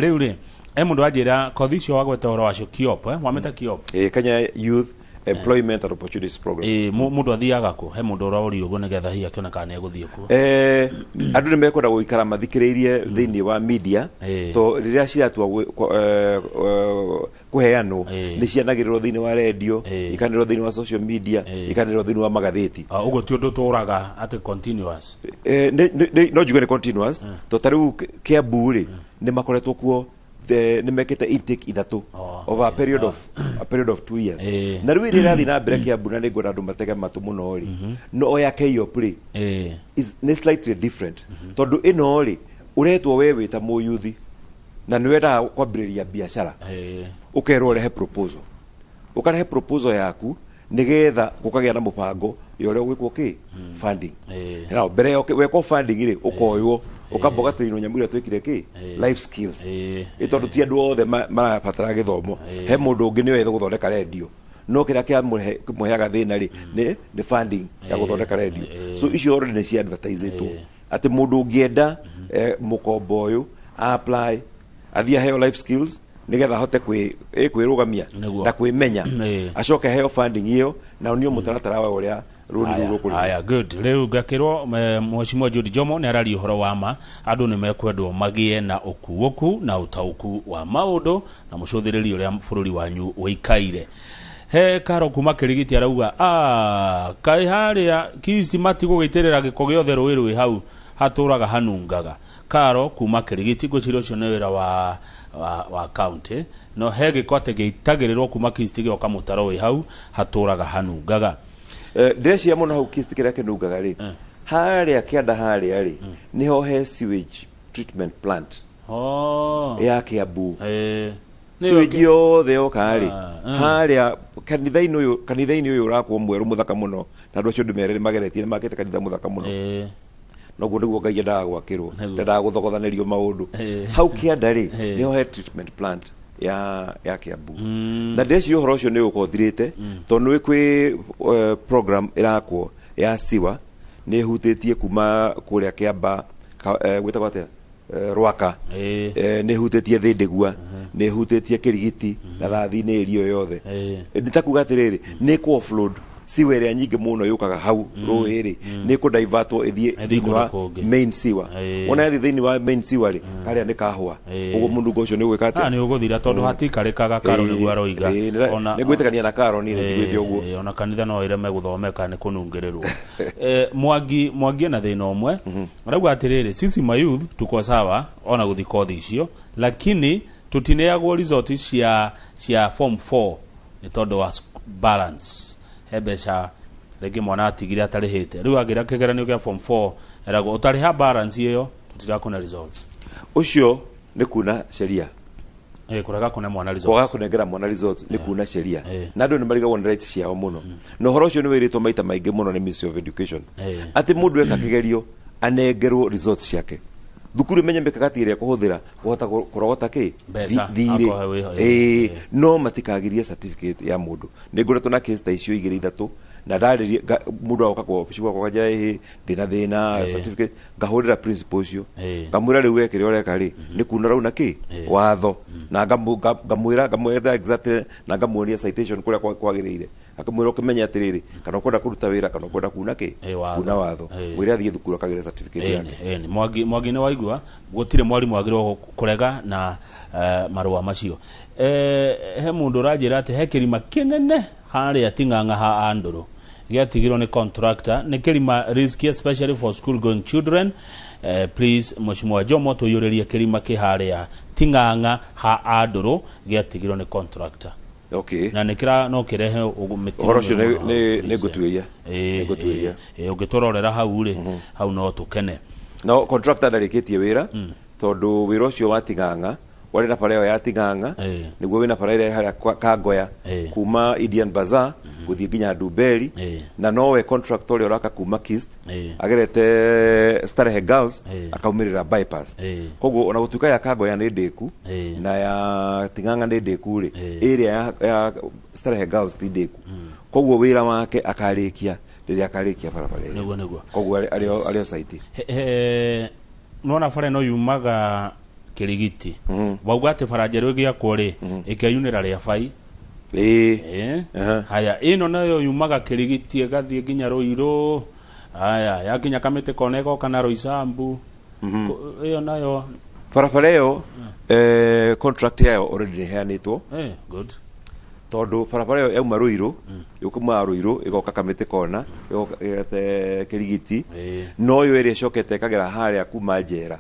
Rĩu rĩ, he mũndũ wanjĩra kothi icio wagweta ũhoro wacio, KIOP, wamĩta KIOP? Ĩĩ, Kenya Youth Employment and Opportunities Program. Ĩĩ, mũndũ athiaga kũ? He mũndũ ũroria ũguo nĩgetha hihi akĩona kana nĩ egũthiĩ kuo. Andũ nĩ mekwenda gũikara mathikĩrĩirie thĩinĩ wa media, to rĩrĩa ciratua kũheanwo, nĩ cianagĩrĩrwo thĩinĩ wa redio, ikanĩrĩrwo thĩinĩ wa social media, ikanĩrĩrwo thĩinĩ wa magathĩti. Ah, ũguo ti ũndũ tũraga atĩ continuous? No njuge nĩ continuous, to ta rĩu Kiambu rĩ, nĩ makoretwo kuo, nĩ mekĩte intake ithatũ over a period of 2 years. Na rĩu ĩrĩa ĩrathiĩ na mbere Kiambu, na nĩ ngwenda andũ matege matũ mũno rĩ, no ya KYEOP rĩ, nĩ slightly different, tondũ ĩno rĩ, ũretwo we wĩ ta mũyuthi na nĩ wendaga kwambĩrĩria biacara, ũkerwo ũrehe proposal, ũkarehe proposal yaku nigetha gũkagĩa na mũbango ya ũrĩa ũgwĩkwo kĩ funding. Now, mbere ya wekwo funding rĩ, ũkoywo ũkamba ũgatrainwo nyamũ ĩrĩa twĩkire kĩ life skills. Ĩ tondũ ti andũ othe marabatara gĩthomo. He mũndũ ũngĩ nĩoĩ gũthondeka redio, no kĩrĩa kĩamũheaga thĩna rĩ, nĩ funding ya gũthondeka redio. So icio already nĩ cia advertisetwo atĩ mũndũ ũngĩenda mũkombo ũyũ apply, athiĩ aheo life skills nigetha ahote kwĩrũgamia na kwĩmenya, acoke aheo funding ĩyo na onio mũtaratara wa ũrĩa rũni rũu rũkũrĩhwo. Aya, good. Rĩu ngakĩrwo Mheshimiwa Jude Jomo nĩ araria ũhoro wa ma. Andũ nĩ mekwendwo magĩe na ũkuũku na ũtaũku wa maũndũ na mũcũthĩrĩrie ũrĩa bũrũri wanyu ũikaire. He Karo kuma Kĩrigiti arauga, "Ah, kaĩ harĩa Kisti matigũgĩitĩrĩra gĩko gĩothe rũĩ rwĩ hau hatũraga hanungaga?" Karo kuma Kĩrigiti, ngwĩciria ũcio nĩ wĩra wa county, no he gĩko atĩ gĩitagĩrĩrwo kuma Kisti gĩoka mũtaro wĩ hau hatũraga hanungaga. Ndĩreciria mũno hau Kisti kĩrĩa kĩnungaga rĩ, harĩa kĩanda harĩa rĩ, nĩho he sewage treatment plant ya Kiambu. Sewage yothe yoka rĩ, harĩa kanitha-inĩ ũyũ ũrakwo mwerũ mũthaka mũno, na andũ acio ndĩmere nĩ mageretie, nĩ makĩte kanitha mũthaka mũno. Noguo nĩguo Ngai endaga gwakĩrwo. Ndendaga gũthogothanĩrio maũndũ. Hau kĩanda rĩ, nĩho he treatment plant ya Kiambu, na ndĩreciria ũhoro ũcio nĩ ũgũkorwo ũthirĩte, tondũ nĩ kwĩ program ĩrakwo ya siwa, nĩ ĩhutĩtie kuma kũrĩa Kĩamba gwĩtagwo atĩa, Rwaka. Nĩ ĩhutĩtie Thĩndĩgua, nĩ ĩhutĩtie Kĩrigiti na Thathi-inĩ ĩria ĩyo yothe. Nĩ ta kuga atĩrĩrĩ, nĩ kũ offload siwa ĩrĩa nyingĩ mũno yũkaga hau rũĩ rĩ, nĩ kũ divertwo ĩthiĩ Ĩthiĩ thĩinĩ wa kũndũ kũngĩ. main sewer. Wona yathiĩ thĩinĩ wa main sewer rĩ, karĩa nĩ kahũa. Ũguo mũnungo ũcio nĩ ũgwĩka Ah, atĩa? Nĩ ũgũthira tondũ hatikarĩkaga. Karo nĩguo aroiga. Nĩ gwĩtĩkania na Karo, niĩ nĩ njiguĩte ũguo. Ona kanitha no ĩreme gũthomeka nĩ kũnungĩrĩrwo. Mwangi ena thĩna ũmwe, arauga atĩrĩrĩ, "Sisi mayouth tuko sawa ona gũthi kothi icio, lakini tutineagwo result cia form 4 nĩ tondũ wa balance." He mbeca rĩngĩ mwana atigire atarĩhĩte, rĩu agĩra kĩgeranio kĩa form 4 eragwo ũtarĩha balance ĩyo tũtirakũne results. Ũcio nĩ kuna sheria. Kũrega kũne mwana Kwaga results. Kũnengera mwana results nĩ kuna sheria. Na andũ nĩ marigagwo nĩ rights ciao mũno, na ũhoro ũcio nĩ wĩrĩtwo maita maingĩ mũno nĩ Ministry of Education, atĩ mũndũ eka kĩgerio anengerwo results ciake, thukuru ĩmenye mĩkakati ĩrĩa kũhũthĩra kũhota kũrogota kĩ Mbeca, thirĩ. akohe wĩho, Ĩĩ, no matikagirie certificate ya mũndũ. Nĩ ngoretwo na case ta icio igĩrĩ ithatũ, na ndarĩria mũndũ agoka kwa obici gwakwa kanjĩra, "Ĩhĩ, ndĩna thĩna certificate." Ngahũrĩra principal ũcio, ngamwĩra, "Rĩu we kĩrĩa ũreka rĩ, nĩ kuna rauna kĩ watho," na ngamwĩra, ngamwetha exactly na ngamuonia citation kũrĩa kwagĩrĩire, akamwĩra, "Ũkĩmenye atĩrĩrĩ, kana ũkwenda kũruta wĩra kana ũkwenda kuna kĩ Watho. kuna watho." Mwĩre athiĩ thukuru akagĩre certificate yake. Ĩni Mwangi nĩ waigua gũtirĩ mwarimũ agĩrĩirwo kũrega na marũa macio. He mũndũ ũranjĩra atĩ he kĩrima kĩnene harĩa Ting'ang'a ha Andũrũ gĩatigirwo nĩ contractor, nĩ kĩrima risky especially for school going children. Please Mheshimiwa Jomo, tũiyũrĩrie kĩrima kĩ harĩa Ting'ang'a ha Andũrũ gĩatigirwo nĩ contractor. Na nĩ kĩra no kĩrehe mĩtino Ũhoro ũcio mĩũru mũno. Nĩ ngũtuĩria. Nĩ ngũtuĩria. Ũngĩtũrorera hau rĩ, hau no tũkene. No contractor ndarĩkĩtie wĩra, tondũ wĩra ũcio wa Ting'ang'a Warĩ na bara ĩyo ya Ting'ang'a, nĩguo wĩna bara ĩrĩa harĩa Kangoya, kuma Indian Bazaar gũthiĩ nginya Ndumberi, na nowe contractor ũrĩa ũraka kuma Kist agerete Starehe Girls akaumĩrĩra bypass. Koguo ona gũtuĩka ya Kangoya nĩ ndĩku na ya Ting'ang'a nĩ ndĩku rĩ, ĩrĩa ya Starehe Girls ti ndĩku. Koguo wĩra wake akarĩkia rĩrĩa akarĩkia barabara ĩyo. Nĩguo, nĩguo. Koguo arĩ o site. Nona bara ĩno yumaga Kĩrigiti, wauga atĩ bara njerũ ĩgĩakwo rĩ, ĩkeyunĩra rĩa bai. Ĩĩ. Haya, ĩno nayo yumaga Kĩrigiti ĩgathiĩ nginya Rũirũ. Haya, yakinya Kamĩtĩ Kona ĩgoka na Rũicambu. Ĩyo nayo? Barabara ĩyo, contract yayo already nĩ ĩheanĩtwo. Good. Tondũ barabara ĩyo yauma Rũirũ, yũkumaga Rũirũ ĩgoka Kamĩtĩ Kona, ĩgoka ĩgete Kĩrigiti. No yo ĩrĩa ĩcokete ĩkagera harĩa kuma njera,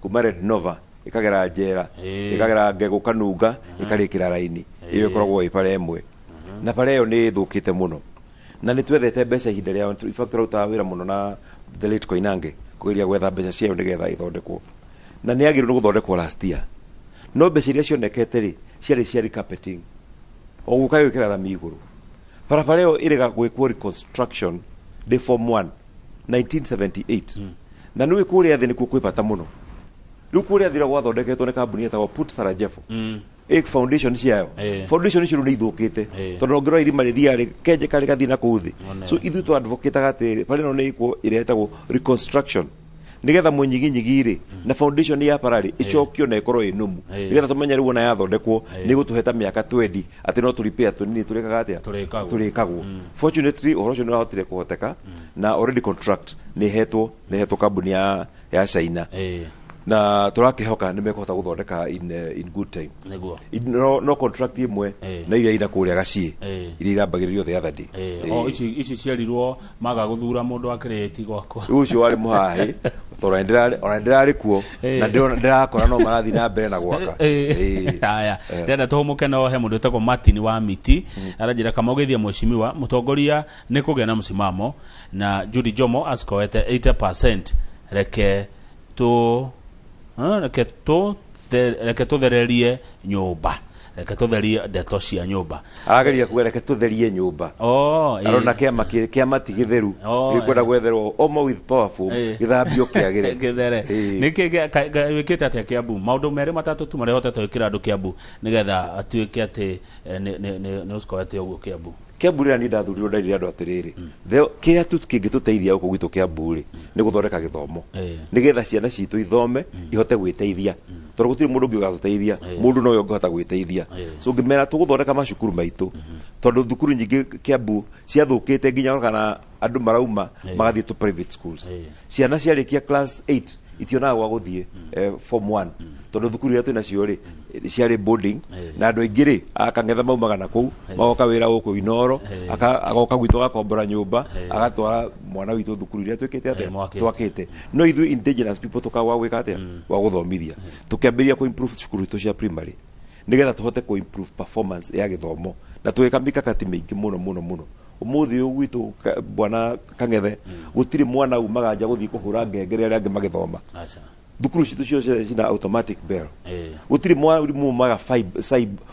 kuma Red Nova ĩkagera njera, ĩkagera Ngegũ Kanunga, ĩkarĩkĩra raini ĩyo. Ĩkoragwo ĩ bara ĩmwe, na bara ĩyo nĩ ĩthũkĩte mũno na nĩ twethete mbeca ihinda rĩa, in fact tũrarutaga wĩra mũno na the late Koinange kũgeria gwetha mbeca ciayo nĩgetha ĩthondekwo, na nĩ yagĩrĩirwo nĩ gũthondekwo last year, no mbeca iria cionekete rĩ, ciarĩ cia recarpeting, o gũka gwĩkĩra rami igũrũ. Barabara ĩyo ĩrĩga gwĩkwo reconstruction ndĩ form 1 1978, na nĩũĩ kũrĩa thĩ nĩkuo kwĩ bata mũno. Rĩu kũrĩa thĩ gwathondeketwo nĩ kambuni ĩtagwo Put Sarajevo, ĩ foundation ciayo, foundation icio rĩu nĩ ithũkĩte, tondũ ũngĩrora irima rĩthiaga rĩkenjeka rĩgathiĩ na kũu thĩ. One. So ithuĩ tũ advocate atĩ bara ĩno nĩ ĩkwo ĩrĩa ĩtagwo reconstruction, nigetha mũnyiginyigi rĩ na foundation ya bara rĩ ĩcokio na ĩkorwo ĩ nũmu, nigetha tũmenye rĩu ona yathondekwo nĩ gũtũhe ta mĩaka 20 atĩ no tũripĩa tũnini tũrĩkaga atĩa? Tũrĩkagwo. Tũrĩkagwo. Fortunately, ũhoro ũcio nĩ wahotire kũhoteka na already contract nĩ ĩhetwo kambuni ya China, na tũrakĩhoka nĩ mekũhota gũthondeka in good time. No contract ĩmwe na iria ina kũrĩa gaciĩ, iria irambagĩrĩrio the other day. O ici cierirwo maga gũthura mũndũ akĩrĩti gwakwa. Rĩu ũcio warĩ mũhaĩ tondũ ona ndĩrarĩ kuo na ndĩrakora no marathiĩ na mbere na gwaka. Haya, ndĩrenda tũhũmũke, no he mũndũ wĩtagwo Martin wa Miti aranjĩra kama ũgeithia mheshimiwa mũtongoria nĩ kũgĩa na msimamo na Judy Jomo asikoete 80%. Reke tũthererie nyũmba, reke tũtherie ndeto cia nyũmba. Arageria kuga reke tũtherie nyũmba. Oh. Arona kĩama ti gĩtheru, gĩkwenda gwetherwo Omo with powerful, gĩthambio kĩagĩre. Gĩthere. Nĩkĩ wĩkĩte atĩa Kiambu? Maũndũ merĩ matatũ tu marĩa ũhotete gwĩkĩra andũ Kiambu nĩgetha atuĩke atĩ nĩ ũcikoete ũguo Kiambu. Kiambu, rĩrĩa niĩ ndathurirwo nderire andũ atĩrĩrĩ, kĩrĩa tu kĩngĩtũteithia gũkũ gwitũ Kiambu rĩ, nĩ gũthondeka gĩthomo, nĩgetha ciana citũ ithome ihote gwĩteithia, tondũ gũtirĩ mũndũ ũngĩ ũgatũteithia, mũndũ nowe ũngĩhota gwĩteithia. So ngĩmera tũgũthondeka macukuru maitũ, tondũ thukuru nyingĩ Kiambu ciathũkĩte nginya kana andũ marauma magathiĩ to private schools. Ciana ciarĩkia class 8 itionaga gwa gũthiĩ form 1, tondũ thukuru iria twĩnacio rĩ, ciarĩ boarding, na andũ aingĩ rĩ akang'etha maumaga na kũu magoka wĩra gũkũ Inoro, agoka gwitũ agakombora nyũmba, agatwara mwana witũ thukuru iria twĩkĩte atĩa? Mwakĩte. Twakĩte. No ithuĩ indigenous people tũkaga gwa gwĩka atĩa, gwa gũthomithia. Tũkĩambĩrĩria kũ improve cukuru citũ cia primary nigetha tũhote kũ improve performance ya gĩthomo, na tũgĩka mikakati mĩingĩ mũno mũno mũno. Ũmũthĩ ũyũ gwitũ bwana Kang'ethe, gũtirĩ mwana umaga nja gũthiĩ kũhũra ngengere arĩa angĩ magĩthoma. Aca. Thukuru citũ ciothe cina automatic bell. Gũtirĩ mwarimũ umaga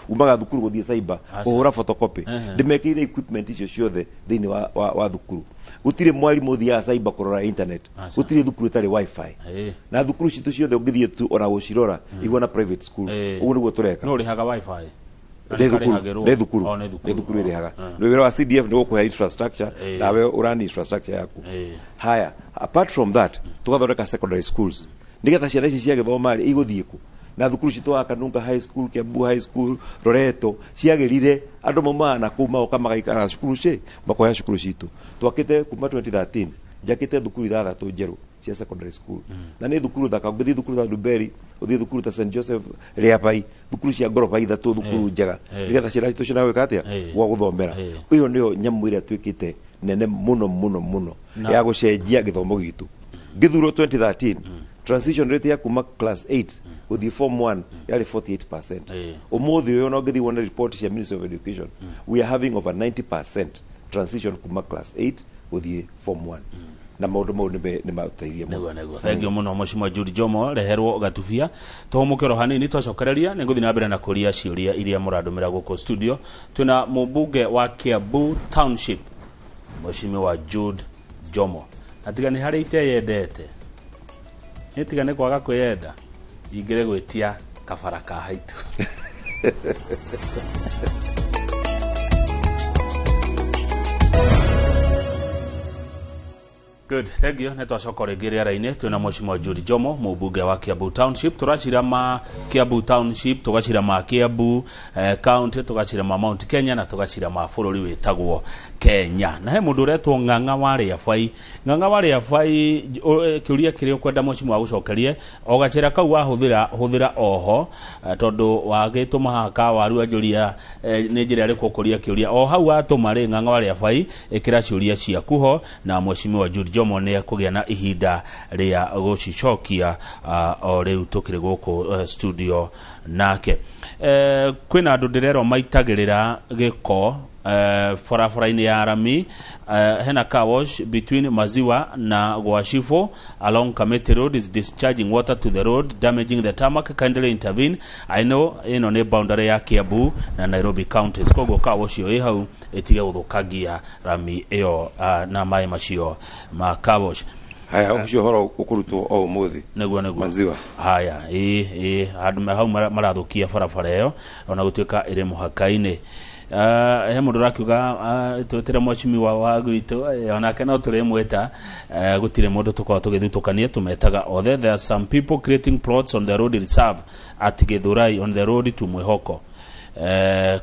umaga thukuru gũthiĩ cyber Aca. kũhũra photocopy. Ndĩmekĩrire equipment icio ciothe thĩinĩ wa thukuru. Gũtirĩ mwarimũ ũthiaga cyber kũrora internet. Aca. Gũtirĩ thukuru ĩtarĩ wifi. Na thukuru citũ ciothe ũngĩthiĩ tu ona gũcirora ihuana private school. Ũguo nĩguo tũreka. No ũrĩhaga wifi? Na Nĩ thukuru. nĩkarĩhagĩrwo? Nĩ thukuru. Oh, nĩ thukuru. Nĩ thukuru ĩrĩhaga. Oh. Nĩ wĩra wa CDF nĩ gũkũhe infrastructure, nawe ũrani infrastructure yaku. Haya, apart from that, tũgathondeka secondary schools nĩgetha ciana ici ciagĩthoma rĩ, igũthiĩ kũ? Na thukuru citũ wa Kanunga High School, Kiambu High School, Loreto ciagĩrire, andũ maumaga na kũu magoka magaikara cukuru ci makoya cukuru citũ twakĩte kuma 2013. Njakĩte thukuru ithathatũ njerũ cia secondary school, na nĩ thukuru thaka. Ũngĩthiĩ thukuru ta Nduberi, ũthiĩ thukuru ta St Joseph Rĩabai, thukuru cia ngoroba ithatũ, thukuru njega, nĩgetha ciana citũ ciona gwĩka atĩa? Gwa gũthomera. Ĩyo nĩyo nyamũ ĩrĩa twĩkĩte nene mũno mũno mũno ya gũcenjia gĩthomo gitũ. Ngĩthurwo 2013, transition rate ya kuma class 8 gũthiĩ form 1 yarĩ 48%. Ũmũthĩ ũyũ no ngĩthiĩ wone report cia Ministry of Education, we are having over 90% transition kuma class 8 gũthiĩ form 1. Na maũndũ mau nĩ matũteithia mũno. Nĩguo, nĩguo, thank you mũno, Mheshimiwa Jude Jomo. Reherwo gatubia tũhũmũke oro hanini, twacokereria nĩ ngũthiĩ na mbere na kũria ciũria iria mũrandũmĩra gũkũ studio. Twĩna mũmbunge wa Kiambu Township, Mheshimiwa Jude Jomo. Na tiga nĩ harĩa iteyendete, nĩ tiga nĩ kwaga kwĩyenda, ingĩrĩ gwĩtia kabara ka haitũ. Good, thank you. Nĩ twacoka rĩngĩ rĩera-inĩ. Twĩna Mheshimiwa Jude Jomo, mũmbunge wa Kiambu Township. Tũracira ma Kiambu Township, tũgacira ma Kiambu County, tũgacira ma Mount Kenya na tũgacira ma bũrũri wĩtagwo Kenya. Na he mũndũ ũretwo Ng'ang'a wa Rĩabai. Ng'ang'a wa Rĩabai, kĩũria kĩrĩa ũkwenda Mheshimiwa agũcokerie, o gacĩra kau wahũthĩra, hũthĩra oho, tondũ wagĩtũma haha ka waru anjũria, nĩ njĩra ĩrĩkũ ũkũria kĩũria. O hau watũma rĩ, Ng'ang'a wa Rĩabai, ĩkĩra ciũria ciaku ho na Mheshimiwa Jude Jomo nĩ ekũgĩa na ihinda rĩa gũcicokia o rĩu tũkĩrĩ gũkũ studio nake. Kwĩna andũ ndĩrerwo maitagĩrĩra gĩko barabara-inĩ ya rami. Hena car wash between Maziwa na Gwashifo along Kamiti Road is discharging water to the road, damaging the tarmac. Kindly intervene. I know ĩno nĩ boundary ya Kiambu na Nairobi counties, koguo car wash ĩyo ĩ hau ĩtige gũthũkangia rami ĩyo na maĩ macio ma car wash. Haya, ũcio ũhoro ũkũrutwo o ũmũthĩ. Nĩguo. Maziwa. Haya, ĩ handũ me hau marathũkia barabara ĩyo ona gũtuĩka ĩrĩ mũhaka-inĩ. He mũndũ ũrakiuga twĩtĩre mheshimiwa wa gwitũ, onake no tũrĩmwĩta. Gũtirĩ mũndũ tũkoragwo tũgĩthutũkania, tũmetaga othe. There are some people creating plots on the road reserve at Githurai on the road to Mwihoko.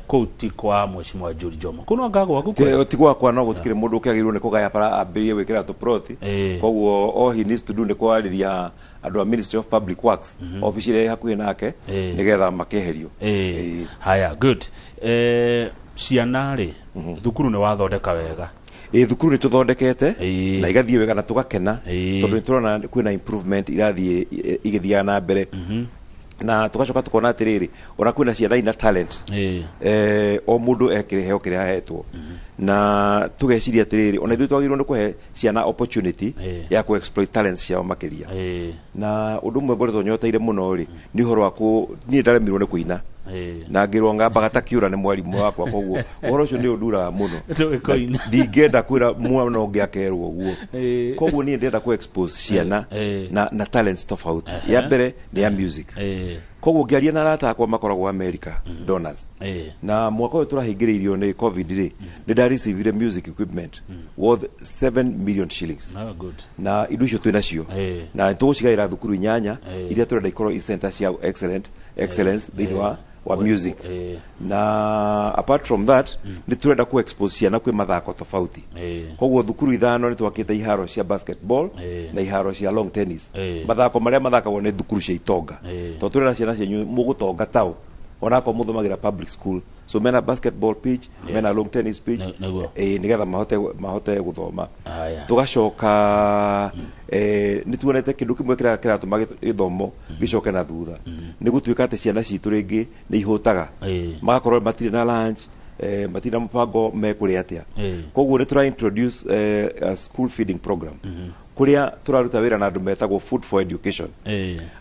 Kũu ti kwa Mheshimiwa Jude Jomo, kũu no anga gwaku kwĩ? Ti gwakwa, no gũtikĩrĩ mũndũ ũkĩagĩrĩirwo nĩ kũgaya bara ambĩrĩrie gwĩkĩra tũploti. Koguo all he needs to do nĩ kwarĩria andũ a Ministry of Public Works, obici ĩrĩa ĩ hakuhĩ nake, nĩgetha makĩeherio. Haya, good. Ciana rĩ, thukuru nĩ wathondeka wega? Ĩ, thukuru nĩ tũthondekete na igathiĩ wega na tũgakena, tondũ nĩ tũrona kwĩna improvement irathiĩ igĩthiaga na mbere, na tũgacoka tũkona atĩrĩrĩ, ona kwĩna ciana ina talent. O mũndũ ekĩrĩheo kĩrĩa ahetwo, na tũgeciria atĩrĩrĩ, ona ithuĩ twagĩrĩirwo nĩ kũhe ciana opportunity ya ku exploit talents ciao makĩria. Na ũndũ ũmwe ngoretwo nyoteire mũno rĩ, nĩ ũhoro wa kũ niĩ ndaremirwo nĩ kũina na ngĩrwo ngambaga ta kĩũra nĩ mwarimũ wakwa, koguo ũhoro ũcio nĩ ũnduraga mũno. Ndũĩ kũina. Ndingĩenda kwĩra mwana ũngĩ akerwo ũguo. Koguo niĩ ndĩrenda kũ expose ciana na talents tofauti. Ya mbere nĩ ya music. Koguo ngĩaria na arata akwa makoragwo America, donors, na mwaka ũyũ tũrahingĩrĩirio nĩ COVID rĩ, nĩ ndareceive music equipment worth 7 million shillings. Ah, good. Na indo icio twĩ nacio na tũgũcigaĩra thukuru inyanya iria tũrenda ikorwo i center cia excellence thĩinĩ wa music. Na apart from that, nĩ tũrenda ku expose ciana kwĩ mathako tofauti. Koguo thukuru ithano nĩ twakĩte iharo cia basketball na iharo cia long tennis, mathako marĩa mathakagwo nĩ thukuru cia itonga, tondũ tũrenda ciana cianyu mũgũtonga tao onakorwo mũthomagĩra public school. So mena basketball pitch, mena long tennis pitch. Nĩguo. Nĩgetha mahote gũthoma. Haya. Tugacoka nĩ tuonete kĩndũ kĩmwe kĩrĩa kĩratũma gĩthomo gĩcoke na thutha nĩ gũtuĩka atĩ ciana citũ rĩngĩ nĩ ihũtaga, magakorwo matirĩ na lunch, matirĩ na mũbango mekũrĩa atĩa. Koguo nĩ tũra introduce a school feeding program kũrĩa tũraruta wĩra na andũ metagwo Food for Education.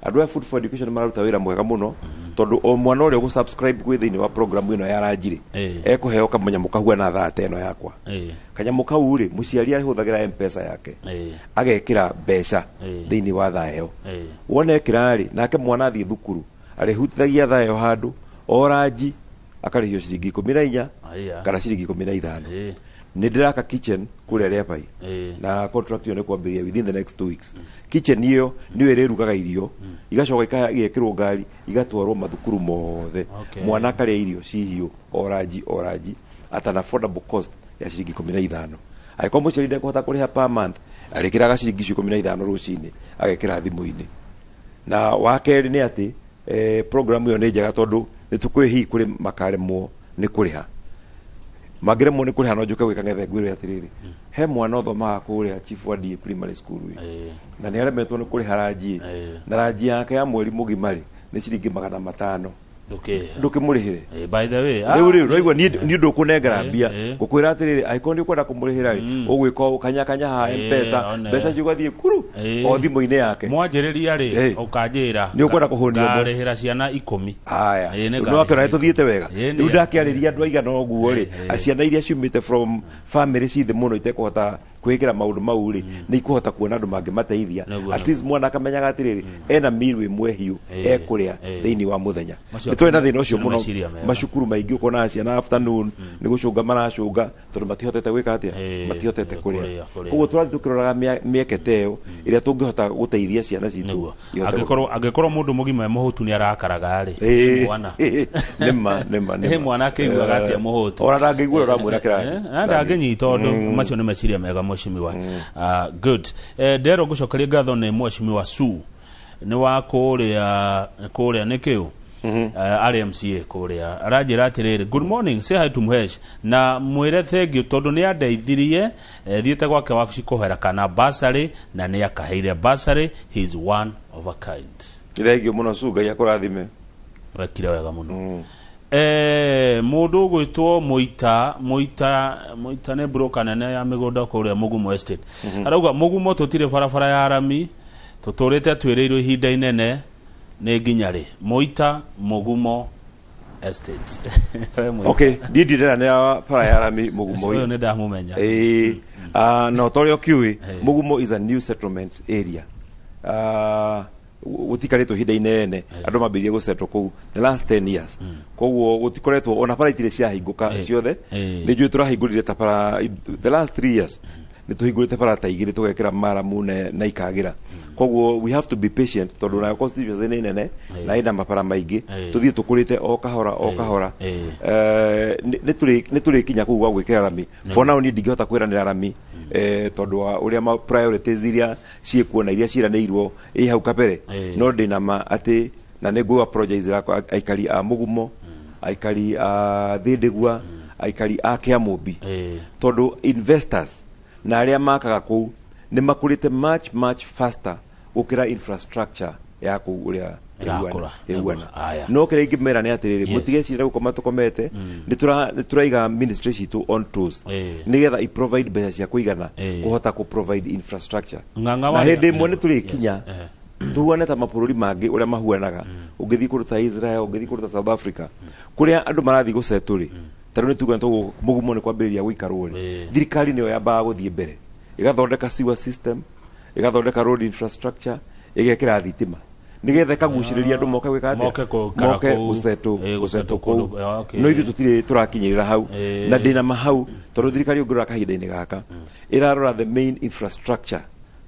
Andũ aya Food for Education mararuta wĩra mwega mũno, tondũ o mwana ũrĩa ũgũ-subscribe gwĩ thĩinĩ wa program ĩno ya ranji rĩ, ekũheo kamanyamũ kahuana thaa ta ĩno yakwa. Kanyamũ kau rĩ, mũciari ahũthagĩra M-Pesa yake, agekĩra mbeca thĩinĩ wa thaa ĩyo. Wona ekĩra rĩ, nake mwana athiĩ thukuru arĩhutithagia thaa ĩyo handũ o ranji akarĩhio ciringi 14 Aya. kana ciringi 15. Nĩ ndĩraka kitchen kũrĩa Rĩabai, na contract ĩyo nĩ kwambĩrĩria within the next 2 weeks. Kitchen ĩyo nĩyo ĩrĩrugaga irio, igacoka igekĩrwo ngari, igatwarwo mathukuru mothe. Mwana akarĩa irio cihiũ o ranji o ranji at an affordable cost ya ciringi 15. Angĩkorwo mũciari ndekũhota kũrĩha per month, arĩkĩraga ciringi icio 15 rũcinĩ, agekĩra thimũ-inĩ. Na wa kerĩ nĩ atĩ program ĩyo nĩ njega tondũ nĩ tũkwĩ hihi kũrĩ makaremwo nĩ kũrĩha, mangĩremwo nĩ kũrĩha, no njũke gwĩka ngethe ngwĩre atĩrĩrĩ, he mwana ũthomaga kũrĩa Chief Wandie Primary School ĩ, na nĩ aremetwo nĩ kũrĩha ranji, na ranji yake ya mweri mũgima rĩ, nĩ ciringi 500. Ndũkĩ Ndũkĩmũrĩhĩre. By the way, Rĩu raigua niĩ ndũkũnengera mbia. Ngũkwĩra atĩrĩrĩ, angĩkorwo nĩ ũkwenda kũmũrĩhĩra rĩ, ũgwĩka ũũ, kanya kanya haha M-Pesa, one. mbeca icio ũgathiĩ kuru o thimũ-inĩ yake. Mwanjĩrĩria rĩ, ũkanjĩra. Nĩ ũkwenda kũhũnia ũmwe. Ngarĩhĩra ciana 10. Haya. Nĩ No akĩona ngarĩhĩra. tũthiĩte wega. Nĩ Rĩu ndakĩarĩria andũ aigana ũguo rĩ, ciana iria ciumĩte from family ci thĩ mũno itekũhota kwĩkĩra maũndũ mau rĩ, nĩ ikũhota kuona andũ mangĩmateithia. At least mwana akamenyaga atĩrĩrĩ, ena meal ĩmwe hiũ ekũrĩa thĩinĩ wa mũthenya. Macio Nĩ tũrĩ na thĩna ũcio nĩ mũno meciria mega. macukuru maingĩ, ũkonaga ciana afternoon nĩ gũcũnga maracũnga tondũ matihotete gwĩka atĩa, matihotete kũrĩa. Kũrĩa. Koguo tũrathiĩ tũkĩroraga mĩeke ta ĩyo ĩrĩa tũngĩhota gũteithia ciana citũ ihote Angĩkorwo mũndũ mũgima e mũhũtu nĩ arakaraga rĩ, mwana Nĩma nĩma nĩma. Mwana akĩiguaga atĩa mũhũtu? Ona ndangĩigua ũrĩa ũramwĩra kĩrathi. Na ndangĩnyita ũndũ. Macio nĩ meciria mega, mheshimiwa. Good. Ndero ngũcokeria ngatho nĩ mheshimiwa Su nĩ wa kũrĩa kũrĩa nĩ kĩũ arĩ MCA kũrĩa, aranjĩra atĩrĩrĩ, "Good morning, say hi to Mhesh na mwĩre thank you tondũ nĩ andeithirie thiĩte gwake wabici kũhoera kana bursary na nĩ akaheire bursary. He is one of a kind." Thengiũ mũno Su, Ngai akũrathime. Wekire wega mũno. Mũndũ ũgwĩtwo Mũita, Mũita, Mũita nĩ broker nene ya mĩgũnda kũrĩa Mũgumo Estate, arauga Mũgumo tũtirĩ barabara ya rami, tũtũrĩte twĩrĩirwo ihinda inene, nĩ nginya rĩ? Mũita, Mũgumo Estate. We Mũita. Okay, niĩ ndirera nĩ ya bara ya rami Mũgumo. Ũyũ nĩ ndamũmenya. Ĩĩ. Na ta ũrĩa ũkiũĩ, Mũgumo is a new settlement area. Gũtikarĩtwo ihinda inene andũ mambĩrĩrie gũsettle kũu, the last 10 years. Koguo gũtikoretwo ona bara itirĩ ciahingũka ciothe. Nĩ njũĩ tũrahingũrire ta bara the last 3 years, nĩ tũhingũrĩte bara ta igĩrĩ, tũgekĩra maramu na ikagĩra. Koguo we have to be patient tondũ nayo constituency nĩ nene na ĩna mabara maingĩ. Tũthiĩ tũkũrĩte o kahora o kahora. Nĩ tũrĩkinya kũu gwa gwĩkĩra rami. For now niĩ ndingĩhota kwĩranĩra rami tondũ wa ũrĩa priorities iria ciĩkuo na iria ciĩranĩirwo ĩ hau kabere. No ndĩna ma atĩ na nĩ ngũ apologize aikari a Mũgumo, aikari a Thĩndĩgua, aikari a Kĩamũmbi, tondũ investors na arĩa makaga kũu nĩ makũrĩte much much faster gũkĩra infrastructure ya kũu ũrĩa Ĩrakũra. ĩhuana. Aya. No kĩrĩa ingĩmera nĩ atĩrĩrĩ, mũtigecirĩre gũkoma tũkomete. Nĩ tũraiga ministry citũ on toes nĩgetha i provide mbeca cia kũigana kũhota kũ provide infrastructure. Ng'ang'a Na hĩndĩ ĩmwe nĩ tũrĩkinya tuhuane ta mabũrũri mangĩ ũrĩa mahuanaga. Ũngĩthiĩ kũndũ ta Israel, ũngĩthiĩ kũndũ ta South Africa, kũrĩa andũ marathiĩ gũcetũ rĩ, ta rĩu nĩ tuga Mũgumo nĩ kwambĩrĩria gũikarwo rĩ, thirikari nĩyo yambaga gũthiĩ mbere ĩgathondeka sewer system, ĩgathondeka road infrastructure, ĩgekĩra thitima nĩgetha ĩkagucĩrĩria andũ moke gwĩka atĩa? Moke gũikara Moke kũu. gũsetũ gũsetũ gũsetũ kũndũ- kũu. Okay. No ithuĩ tũtirĩ tũrakinyĩrĩra hau. Na ndĩna ma hau tondũ thirikari ũngĩrora kahinda-inĩ gaka ĩrarora the main infrastructure,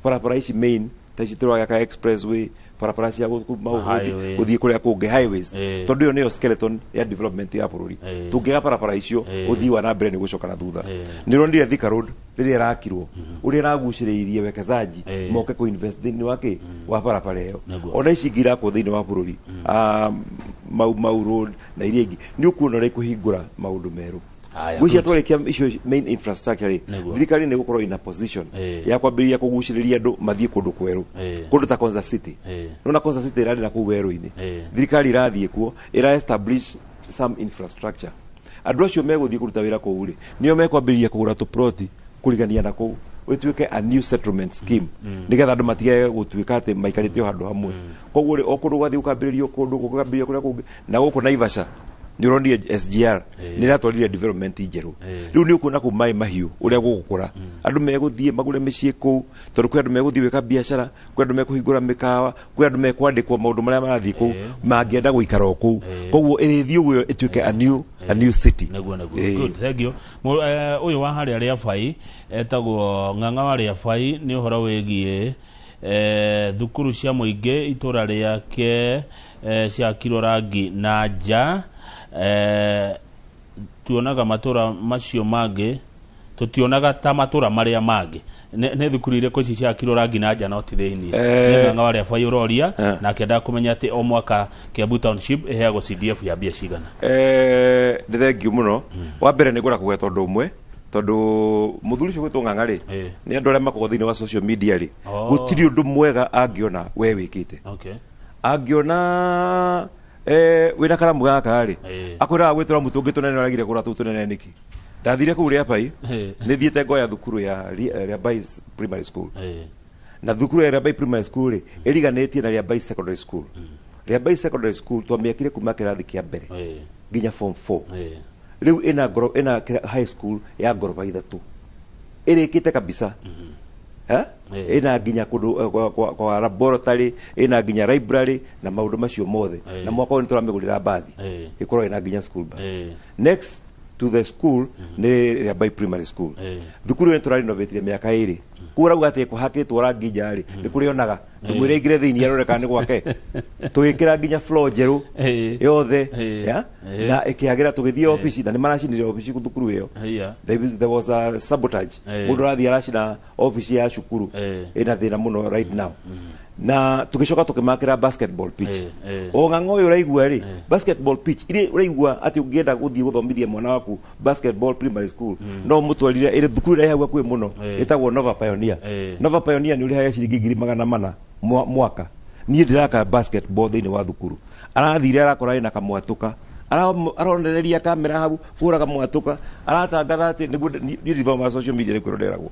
barabara ici main ta ici tũragaka, expressway, barabara cia Highway. gũthiĩ kũrĩa kũngĩ, highways, tondũ ĩyo nĩyo skeleton ya development ya bũrũri. Tũngĩaga barabara icio, ũthii wa na mbere nĩ gũcoka na thutha. Nĩ ũronire Thika Road rĩrĩa ĩrakirwo ũrĩa ĩragucĩrĩirie wekezaji moke kũ invest thĩinĩ wa kĩ wa barabara ĩyo. Ona ici ingĩ irakwo thĩinĩ wa bũrũri, Mau Mau Road na iria ingĩ, nĩ ũkuona ũrĩa ikũhingũra maũndũ merũ. Haya, Gwĩciria good. twarĩkia icio main infrastructure rĩ, thirikari nĩ ĩgũkorwo in a position ya kwambĩrĩria kũgucĩrĩria andũ mathiĩ kũndũ kwerũ, kũndũ ta Konza City. Nona Konza City ĩrarĩ na kũu werũ-inĩ. Thirikari ĩrathiĩ kuo, ĩra establish some infrastructure. Andũ acio megũthiĩ kũruta wĩra kũu rĩ, nĩo mekwambĩrĩria kũgũra tũploti kũrigania na kũu, ĩtuĩke a new settlement scheme, nĩgetha andũ matige gũtuĩka atĩ maikarĩte o handũ hamwe. Koguo rĩ, o kũndũ gwathiĩ gũkambĩrĩrio kũndũ gũkambĩrĩrio kũrĩa kũngĩ. Na gũkũ Naivasha nĩ ũronire SGR nĩ ĩratwarire development njerũ. Rĩu nĩ ũkuona kũu Maĩ Mahiũ ũrĩa gũgũkũra, andũ megũthiĩ magũre mĩciĩ kũu tondũ kwĩ andũ megũthiĩ gwĩka biacara, kwĩ andũ mekũhingũra mĩkawa, kwĩ andũ mekwandĩkwo maũndũ marĩa marathiĩ kũu mangĩenda gũikara o kũu. Koguo ĩrĩthiĩ ũguo ĩtuĩke a new city. Nĩguo. Good, thank you. Ũyũ wa harĩa Rĩabai etagwo Ng'ang'a wa Rĩabai, nĩ ũhoro wĩgiĩ thukuru cia mũingĩ itũra rĩake ciakirwo rangi na nja. Tuonaga matũra macio mangĩ, tũtionaga ta matũra marĩa mangĩ. Nĩ thukuru irĩkũ ici ciakirwo rangi na nja no ti thĩinĩ? Nĩ Ng'ang'a wa Rĩabai ũroria, nake endaga kũmenya atĩ o mwaka Kiambu Township ĩheagwo CDF ya mbia cigana. Nĩ thengiũ mũno. Wa mbere nĩ ngwenda kũgweta ũndũ ũmwe, tondũ mũthuri ũcio gwĩtwo Ng'ang'a rĩ, nĩ andũ arĩa makoragwo thĩinĩ wa social media rĩ, gũtirĩ ũndũ mwega angĩona we wĩkĩte. Angĩona Wĩna karamu gaka rĩ, Ĩĩ. akwĩraga gwĩtũra mũtũngĩ tũnene, ũragire kũra tũu tũnene nĩkĩ? Ndathire kũu Rĩabai, nĩ thiĩte ngoya thukuru ya Rĩabai Primary School, na thukuru ya Rĩabai Primary School rĩ, ĩriganĩtie na Rĩabai Secondary School. Rĩabai Secondary School twamĩakire kuma kĩrathi kĩa mbere nginya form 4. Rĩu ĩna ngoro ĩna high school ya ngoroba ithatũ ĩrĩkĩte kabisa. Eh? Ĩna nginya kũndũ kwa laboratory, ĩna nginya library na maũndũ macio mothe. Na mwaka ũyũ nĩ tũramĩgũrĩra mbathi, ĩkorwo ĩna nginya school bus. Next to the school nĩ Rĩabai Primary School. Thukuru ĩyo nĩ tũrarinovatire mĩaka 2. Kũu ũrauga atĩ kũhakĩtwo rangi nja rĩ, nĩ kũrĩonaga ndũmwĩre aingĩre thĩinĩ arore kana nĩ gwake. Tũgĩkĩra nginya floor njerũ yothe, ya na ĩkĩagĩra. Tũgĩthiĩ obici na nĩ maracinire obici thukuru ĩyo. There was a sabotage. Mũndũ arathiĩ aracina obici ya cukuru. Ĩna thĩna mũno right now. Na tũgĩcoka tũkĩmakĩra basketball pitch. O ng'ang'a ũyũ ũraigua rĩ, basketball pitch iria ũraigua atĩ ũngĩenda gũthiĩ gũthomithia mwana waku basketball primary school, no ũmũtwarire ĩrĩ thukuru ĩrĩa ĩ hau hakuhĩ mũno, ĩtagwo Nova Pioneer. Nova Pioneer nĩ ũrĩhaga ciringi 400,000 mwaka. Niĩ ndĩraka basketball thĩinĩ wa thukuru, arathire arakora ĩna kamwatũka, aronereria kamera hau kũraga mwatũka, aratangatha atĩ nĩguo niĩ ndithomaga social media, nĩ kwĩrwo nderagwo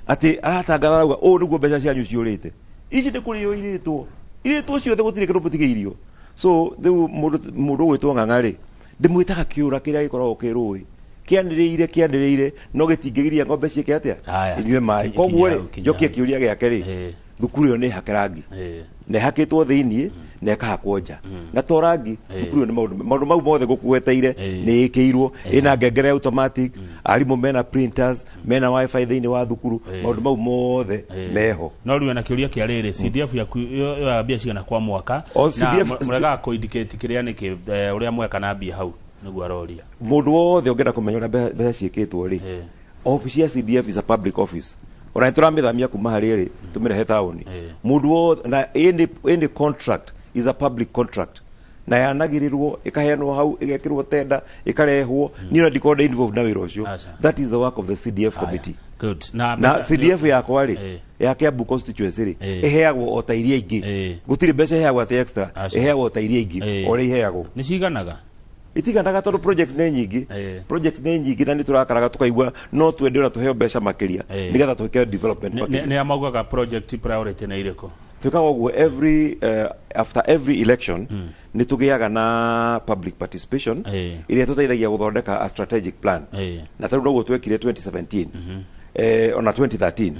atĩ aratangatha, arauga ũũ nĩguo mbeca cianyu ciũrĩte, ici nĩ kũrĩo irĩtwo, irĩtwo ciothe, gũtirĩ kĩndũ mũtigĩirio. So rĩu mũndũ ũgwĩtwo Ng'ang'a rĩ, ndĩmwĩtaga kĩũra kĩrĩa gĩkoragwo kĩ rũĩ kĩanĩrĩire, kĩanĩrĩire, no gĩtingĩgiria ng'ombe ciĩke atĩa? Haya. Inyue maĩ. Kinya Koguo rĩ, hau, kinya njokie hau. kĩũria gĩake rĩ, thukuru ĩyo nĩ hake rangi, na ĩhakĩtwo thĩiniĩ na ĩkahakwo nja, na to rangi thukuru ĩyo, nĩ maũndũ mau mothe ngũkweteire nĩ ĩkĩirwo. Ĩna ngengere automatic, arimũ mena printers, mena wifi thĩinĩ wa thukuru, maũndũ mau mothe meho. No rĩu ena kĩũria kĩa rĩrĩ, CDF yaku yoyaga mbia cigana kwa mwaka? O Na CDF mũregaga kũ-indicate kĩrĩa nĩkĩ, ũrĩa mweka na mbia hau nĩguo aroria. Mũndũ wothe ũngĩenda kũmenya ũrĩa mbeca ciĩkĩtwo rĩ, office ya CDF is a public office. Ona nĩ tũramĩthamia kuma harĩa ĩrĩ tũmĩrehe taũni. Mũndũ wothe na any contract is a public contract, na yanagĩrĩrwo, ĩkaheanwo hau, ĩgekĩrwo tenda, ĩkarehwo. Niĩ ona ndikorwo ndĩ involved na wĩra ũcio. Aca. That is the work of the CDF committee. Good. Na Na CDF yakwa rĩ, ya Kiambu constituency rĩ, ĩheagwo o ta iria ingĩ. Gũtirĩ mbeca ĩheagwo atĩ extra. Aca. Ĩheagwo o ta iria ingĩ, o ũrĩa iheagwo. Nĩ ciganaga? Itiganaga tondũ projects nĩ nyingĩ. Projects nĩ nyingĩ, na nĩ tũrakaraga tũkaigua no twende ona tũheo mbeca makĩria, nĩgetha twĩke development package. Nĩ amaugaga project priority nĩ irĩkũ? Twĩkaga ũguo every after every election nĩ tũgĩaga na public participation ĩrĩa tũteithagia gũthondeka a strategic plan. Na tarĩu noguo twekire 2017, ona 2013,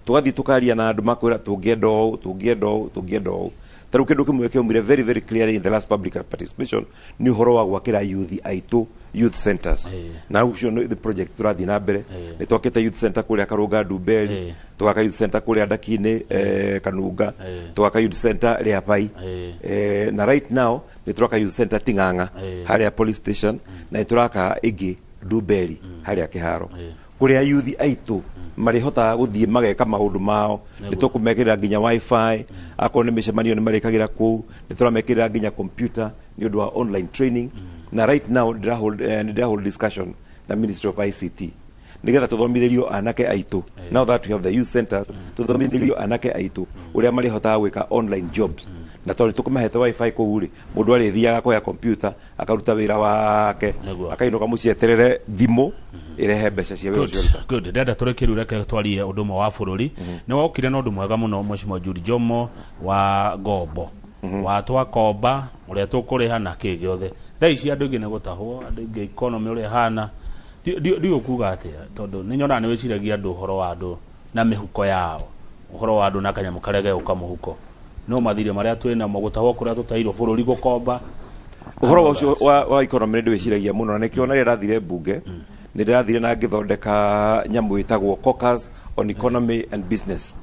tũgathiĩ tũkaria na andũ, makwĩra tũngĩenda ũũ, tũngĩenda ũũ, tũngĩenda ũũ. Tarĩu kĩndũ kĩmwe kĩaumire very very clearly in the last public participation nĩ ũhoro wa gwakĩra youth aitũ youth centers. Na ũcio nĩ the project tũrathiĩ na mbere. Nĩ twakĩte youth center kũrĩa Karũnga Ndumberi, tũgaka youth center kũrĩa Ndaki-inĩ, Kanunga, tũgaka youth center Rĩabai, na right now nĩ tũraka youth center Ting'ang'a harĩa police station, na nĩ tũraka ĩngĩ Ndumberi harĩa kĩharo, kũrĩa youth aitũ marĩhotaga gũthiĩ mageka maũndũ mao. Nĩ tũkũmekĩrĩra nginya wifi, akorwo nĩ mĩcemanio nĩ marĩkagĩra kũu. Nĩ tũramekĩrĩra nginya computer nĩ ũndũ wa online training. Na right now nĩ ndĩra hold discussion na Ministry of ICT nigetha tũthomithĩrio anake aitũ, now that we have the youth centers, tũthomithĩrio anake aitũ ũrĩa marĩhotaga gwĩka online jobs. Na tondũ tũkũmahete wifi kũu rĩ, mũndũ arĩthiaga koya computer akaruta wĩra wake, akainũka mũciĩ, eterere thimũ ĩrehe mbeca cia wĩra Good, ũcio aruta. good. Ndenda tũrĩkĩru, reke twarie ũndũ ũmwe wa bũrũri. Nĩ wokire na ũndũ mwega mũno, Mheshimiwa Jude Jomo, wa ngombo wa twakomba ũrĩa tũkũrĩha na kĩ gĩothe. Thaa ici andũ aingĩ nĩ gũtahwo, andũ aingĩ economy ũrĩa ĩhana, ndiũĩ kuga atĩa, tondũ nĩ nyonaga nĩ wĩciragia andũ, ũhoro wa andũ na mĩhuko yao, ũhoro wa andũ na kanyamũ karĩa gegũka mũhuko, no mathirĩ marĩa twĩ namo, gũtahwo kũrĩa tũtahirwo, bũrũri gũkomba. Ũhoro ũcio wa economy nĩ ndĩwĩciragia mũno, na nĩkĩo na rĩrĩa ndathire mbunge nĩ ndĩrathire na ngĩthondeka nyamũ ĩtagwo Caucus on Economy and Business,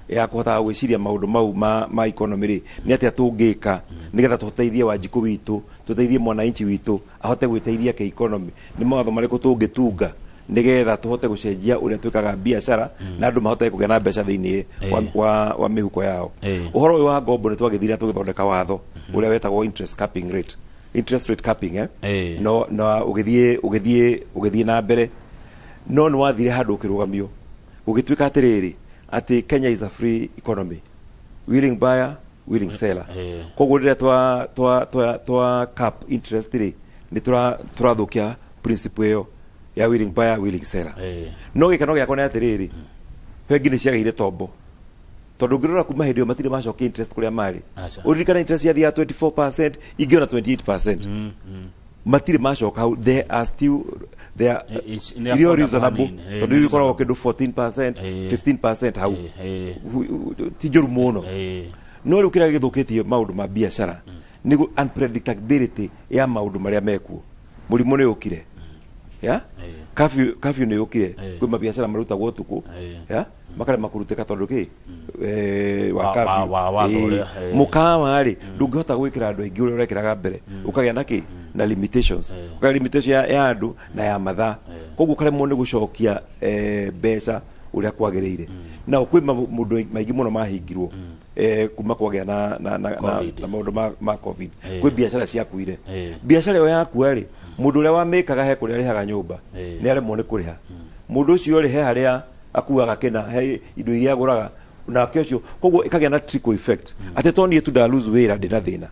ya kũhotaga gwĩciria maũndũ mau ma economy rĩ, nĩ atĩa tũngĩka nĩgetha tũteithie Wanjikũ witũ, tũteithie mwananchi witũ ahote gwĩteithia kĩ economy, nĩ mawatho marĩkũ tũngĩtunga nĩgetha tũhote gũcenjia ũrĩa twĩkaga biacara na andũ mahote kũgĩa na mbeca thĩinĩ wa mĩhuko yao. Ũhoro ũyũ wa ngombo nĩ twagĩthire tũgĩthondeka watho ũrĩa wetagwo interest capping rate, interest rate capping, eh? No na ũgĩthiĩ na mbere, no nĩ wathire handũ ũkĩrũgamio, gũgĩtuĩka atĩrĩrĩ, atĩ Kenya is a free economy, willing buyer. Willing seller. Koguo rĩrĩa twa cap interest rĩ, nĩ tũrathũkia principle ĩyo ya willing buyer, willing seller. No gĩkeno gĩakwa nĩ atĩrĩrĩ, bengi nĩ ciagĩire tombo, tondũ ũngĩrora kuma hĩndĩ ĩyo matirĩ macokia interest kũrĩa marĩ. Aca. Ũririkana interest yathiaga 24%, ingĩ ona 28%. Matirĩ macoka hau, they are still they are Nĩ irio affordable reasonable, hanini. Tondũ nĩ rĩu ikoragwo kĩndũ 14%, 15% hau. Ti njũru mũno. No rĩu kĩrĩa gĩthũkĩtie maũndũ ma biacara nĩ unpredictability ya maũndũ marĩa mekuo. Mũrimũ nĩ ũkire ya curfew nĩ yũkire, kwĩ mabiacara marutagwo ũtukũ, ya makarema kũrutĩka tondũ kĩ wa curfew. Wa watho ũrĩa, Mũkawa rĩ, ndũngĩhota gwĩkĩra andũ aingĩ ũrĩa ũrekĩraga mbere, ũkagĩa na kĩ na limitations, ũkagĩa limitation ya andũ na ya mathaa, koguo ũkaremwo nĩ gũcokia mbeca ũrĩa kwagĩrĩire. Na kwĩ maũndũ maingĩ mũno mahingirwo kuma kwagĩa na Covid. na maũndũ ma COVID. Kwĩ biacara ciakuire. Biacara ĩyo yakua rĩ, mũndũ ũrĩa wamĩkaga he kũrĩa arĩhaga nyũmba, nĩ aremwo nĩ kũrĩha. Mũndũ ũcio rĩ, he harĩa akuaga kĩna, he indo iria agũraga nake ũcio, koguo ĩkagĩa na trickle effect atĩ to niĩ tu nda lose wĩra ndĩ na thĩna,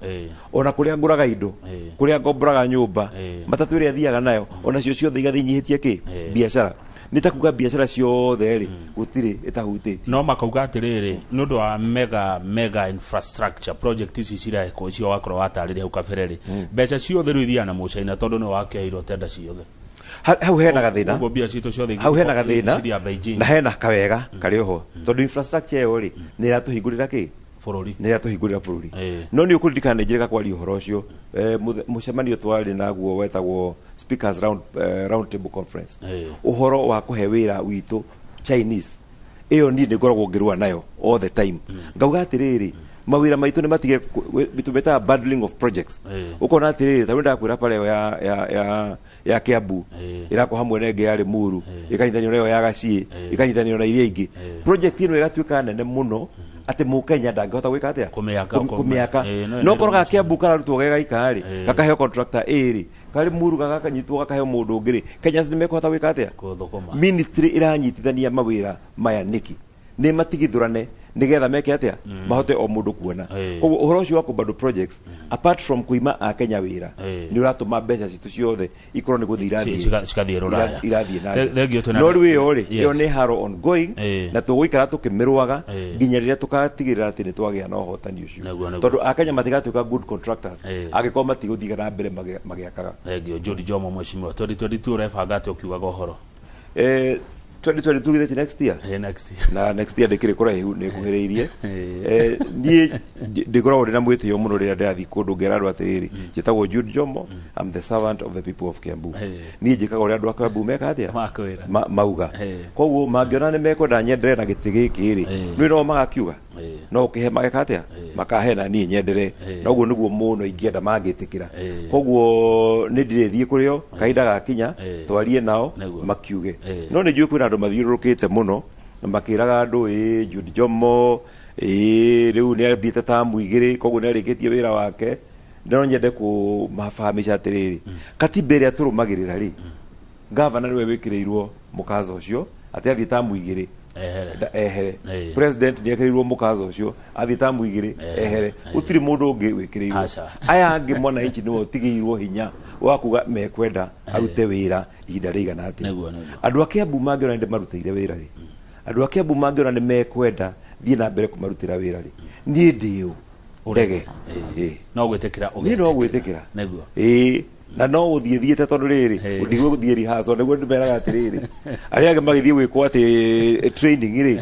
ona kũrĩa ngũraga indo, kũrĩa ngomboraga nyũmba, matatũ ĩrĩa thiaga nayo, ona cio ciothe igathiĩ inyihĩtie kĩ biacara. Nĩ ta kuga biacara ciothe rĩ, gũtirĩ ĩtahutĩtie. No makauga atĩrĩrĩ, nĩ ũndũ wa mega mega infrastructure project ici cirekwo, icio wakorwo watarĩria hau kabere rĩ, mbeca ciothe rĩu ithiaga na mũcaina tondũ nĩwe wakĩheirwo tenda ciothe. Hau hena gathĩna. Ũguo mbia citũ ciothe Hau hena gathĩna. cithiaga Beijing. Na hena kawega karĩ oho, tondũ infrastructure ĩyo rĩ, nĩ ĩratũhingũrĩra kĩ bũrũri. Nĩ ĩratũhingũrĩra bũrũri. No nĩ ũkũririkana nĩ njĩrĩga kwaria ũhoro ũcio, mũcemanio twarĩ naguo wetagwo speakers round table conference, ũhoro wa kũhe wĩra witũ Chinese. Ĩyo niĩ nĩ ngoragwo ngĩrũa nayo all the time, ngauga atĩrĩrĩ, mawĩra maitũ nĩ matige tũmetaga bundling of projects. Ũkona atĩrĩrĩ, ta rĩu ndakwĩra bara ĩyo ya Kiambu ĩrakwo hamwe na ĩngĩ ya Limuru, ĩkanyitanio na ĩyo ya Gaciĩ, ĩkanyitanio na iria ingĩ, project ĩno ĩgatuĩka nene mũno atĩ mũkenya ndangĩhota gwĩka atĩa? Kũmĩaka. Kũmĩaka. No No nĩ korwo ga Kiambu kararutwo ge gaika rĩ, kakaheo contractor A rĩ, karĩ Muru gagakanyitwo gakaheo mũndũ ũngĩ rĩ, Kenyans nĩ mekũhota gwĩka atĩa? Gũthũkũma. Ministry ĩranyitithania mawĩra maya nĩkĩ? Nĩ matigithũrane nĩgetha meke atĩa? Mahote o mũndũ kuona. Koguo ũhoro ũcio wa kũbundle projects, apart from kuima akenya wĩra, nĩ ũratũma mbeca citũ ciothe ikorwo nĩ gũthiĩ irathiĩ Cikathiĩ rũraya. Irathiĩ na nja. Thengiũ twĩna- No rĩu ĩyo rĩ, ĩyo nĩ haro ongoing, na tũgũikara tũkĩmĩrũaga nginya rĩrĩa tũgatigĩrĩra atĩ nĩ twagĩa na ũhotani ũcio, Nĩguo, nĩguo. tondũ akenya matigatuĩka good contractors angĩkorwo matigũthiĩ na mbere magĩakaga. Thengiũ Jude Jomo, mheshimiwa 2022, ũrebanga atĩa ũkiugaga ũhoro? 2022 githĩ ti next year? Next. Na next year ndĩkĩrĩ kũraihu, nĩ nguhĩrĩirie. Niĩ ndĩkoragwo ndĩ na mwĩtĩo mũno rĩrĩa ndĩrathiĩ kũndũ ngera andũ atĩrĩrĩ, njĩtagwo Jude Jomo, I'm the servant of the people of Kiambu. Niĩ njĩkaga ũrĩa andũ a Kiambu meka atĩa? Makwĩra. Mauga. Koguo mangĩona nĩ mekwenda nyenderee na gĩtĩ gĩkĩ rĩ, nĩ no magakiuga no ũkĩhe mageka atĩa, makahe na niĩ nyendere. Na ũguo nĩguo mũno ingĩenda mangĩtĩkĩra. Koguo nĩ ndirĩthiĩ kũrĩ o kahinda gakinya, twarie nao, makiuge. No nĩ njũĩ kwĩna andũ mathiũrũrũkĩte mũno na makĩraga andũ ĩ Jude Jomo ĩ rĩu nĩ athiĩte tamu 2, koguo nĩ arĩkĩtie wĩra wake. No nyende kũmafahamisha atĩrĩrĩ, katiba ĩrĩa tũrũmagĩrĩra rĩ, gavana nĩwe wĩkĩrĩirwo mũkaza ũcio atĩ athiĩ tamu 2 Ehere. Ehere. President nĩ ekĩrĩirwo mũkaza ũcio athiĩ tamu 2 ehere. Gũtirĩ mũndũ ũngĩ wĩkĩrĩirwo. Aca. Aya angĩ mwananchi nĩwe ũtigĩirwo hinya wa kuga mekwenda arute wĩra ihinda rĩigana atĩa. Nĩguo. Andũ a Kiambu mangĩona nĩ ndĩmarutĩire wĩra rĩ, andũ a Kiambu mangĩona nĩ mekwenda thiĩ na mbere kũmarutĩra wĩra rĩ, niĩ ndĩũ ndege. No gwĩtĩkĩra. Niĩ no gwĩtĩkĩra. Ĩĩ, na no gũthiĩ thiĩte tondũ rĩrĩ, ndigũthiĩ rehearsal, nĩguo ndĩmeraga atĩrĩrĩ, arĩa angĩ magĩthiĩ gwĩkwo atĩ training rĩ,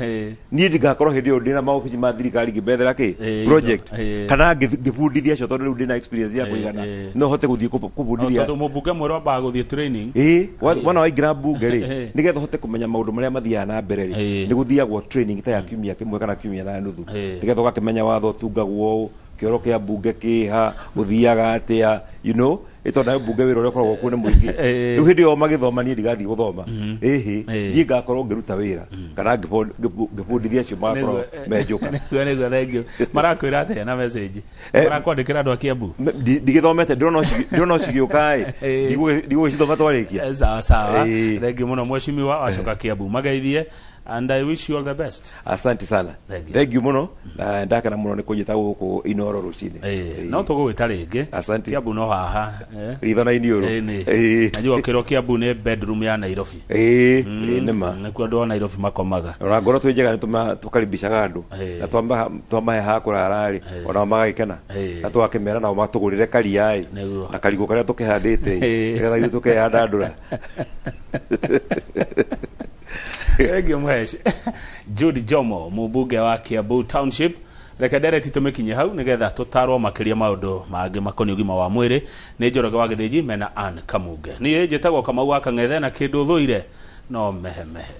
niĩ ndingakorwo hĩndĩ ĩyo ndĩna maobici ma thirikari ngĩmethera kĩ project kana ngĩbundithia acio, tondũ rĩu ndĩna experience ya kũigana, no hote gũthiĩ kũbundithia. Tondũ mũmbunge mwerũ ambaga gũthiĩ training. Ĩĩ, wona waingĩra mbunge rĩ, nĩgetha ũhote kũmenya maũndũ marĩa mathiaga na mbere rĩ, nĩ gũthiagwo training ta ya kiumia kĩmwe kana kiumia na nuthu, nĩgetha ũgakĩmenya watho ũtungagwo ũũ, kĩoro kĩa mbunge kĩha, gũthiaga atĩa, ĩ tondũ nayo mbunge wĩra ũrĩa ũkoragwo kuo nĩ mũingĩ. Rĩu hĩndĩ ĩyo magĩthoma, niĩ ndigathiĩ gũthoma ĩhĩ, niĩ ngakorwo ngĩruta wĩra kana ngĩbundithia acio magakorwo menjũka. Nĩguo, thank you. Marakwĩra atĩa na message? Marakwandĩkĩra andũ a Kiambu? Ndigĩthomete, ndĩrona o cigĩũka ĩ, ndigũgĩcithoma twarĩkia. Sawa sawa. Thengiũ mũno mheshimiwa, wacoka Kiambu mageithie. And I wish you all the best. Asante sana. Thank you. Thank you muno, na ndakena muno nĩ kũnyita gũkũ Inoro rũcinĩ. No tũgũgwĩta rĩngĩ. Asante. Kiambu no haha, eh. Ritho na iniũrũ. Ĩĩ, nĩ. Najua kĩro Kiambu nĩ bedroom ya Nairobi. Ĩĩ, nĩ ma. Nĩkuo andũ a Nairobi makomaga. Ona ngoro twĩ njega nĩ tũkaribicaga andũ Ĩĩ. na twamahe ha kũrara rĩ, onao magagĩkena, Ĩĩ. na twakĩmera nao matũgũrĩre karia ĩ, Nĩguo. na karigũ karĩa tũkĩhandĩte ĩ, Ĩĩ. nĩgetha ithuĩ tũkeyandandũra. Thank you Mhesh. Jude Jomo, mũmbunge wa Kiambu Township. Reke ndereti tũmĩkinye hau nĩgetha tũtarwo makĩria maũndũ mangĩ makoniĩ ũgima wa mwĩrĩ. Nĩ Njoroge wa Gĩthĩnji mena Ann Kamunge. Niĩ njĩtagwo Kamau wa Kang'ethe, na kĩndũ thũire no mehemehe.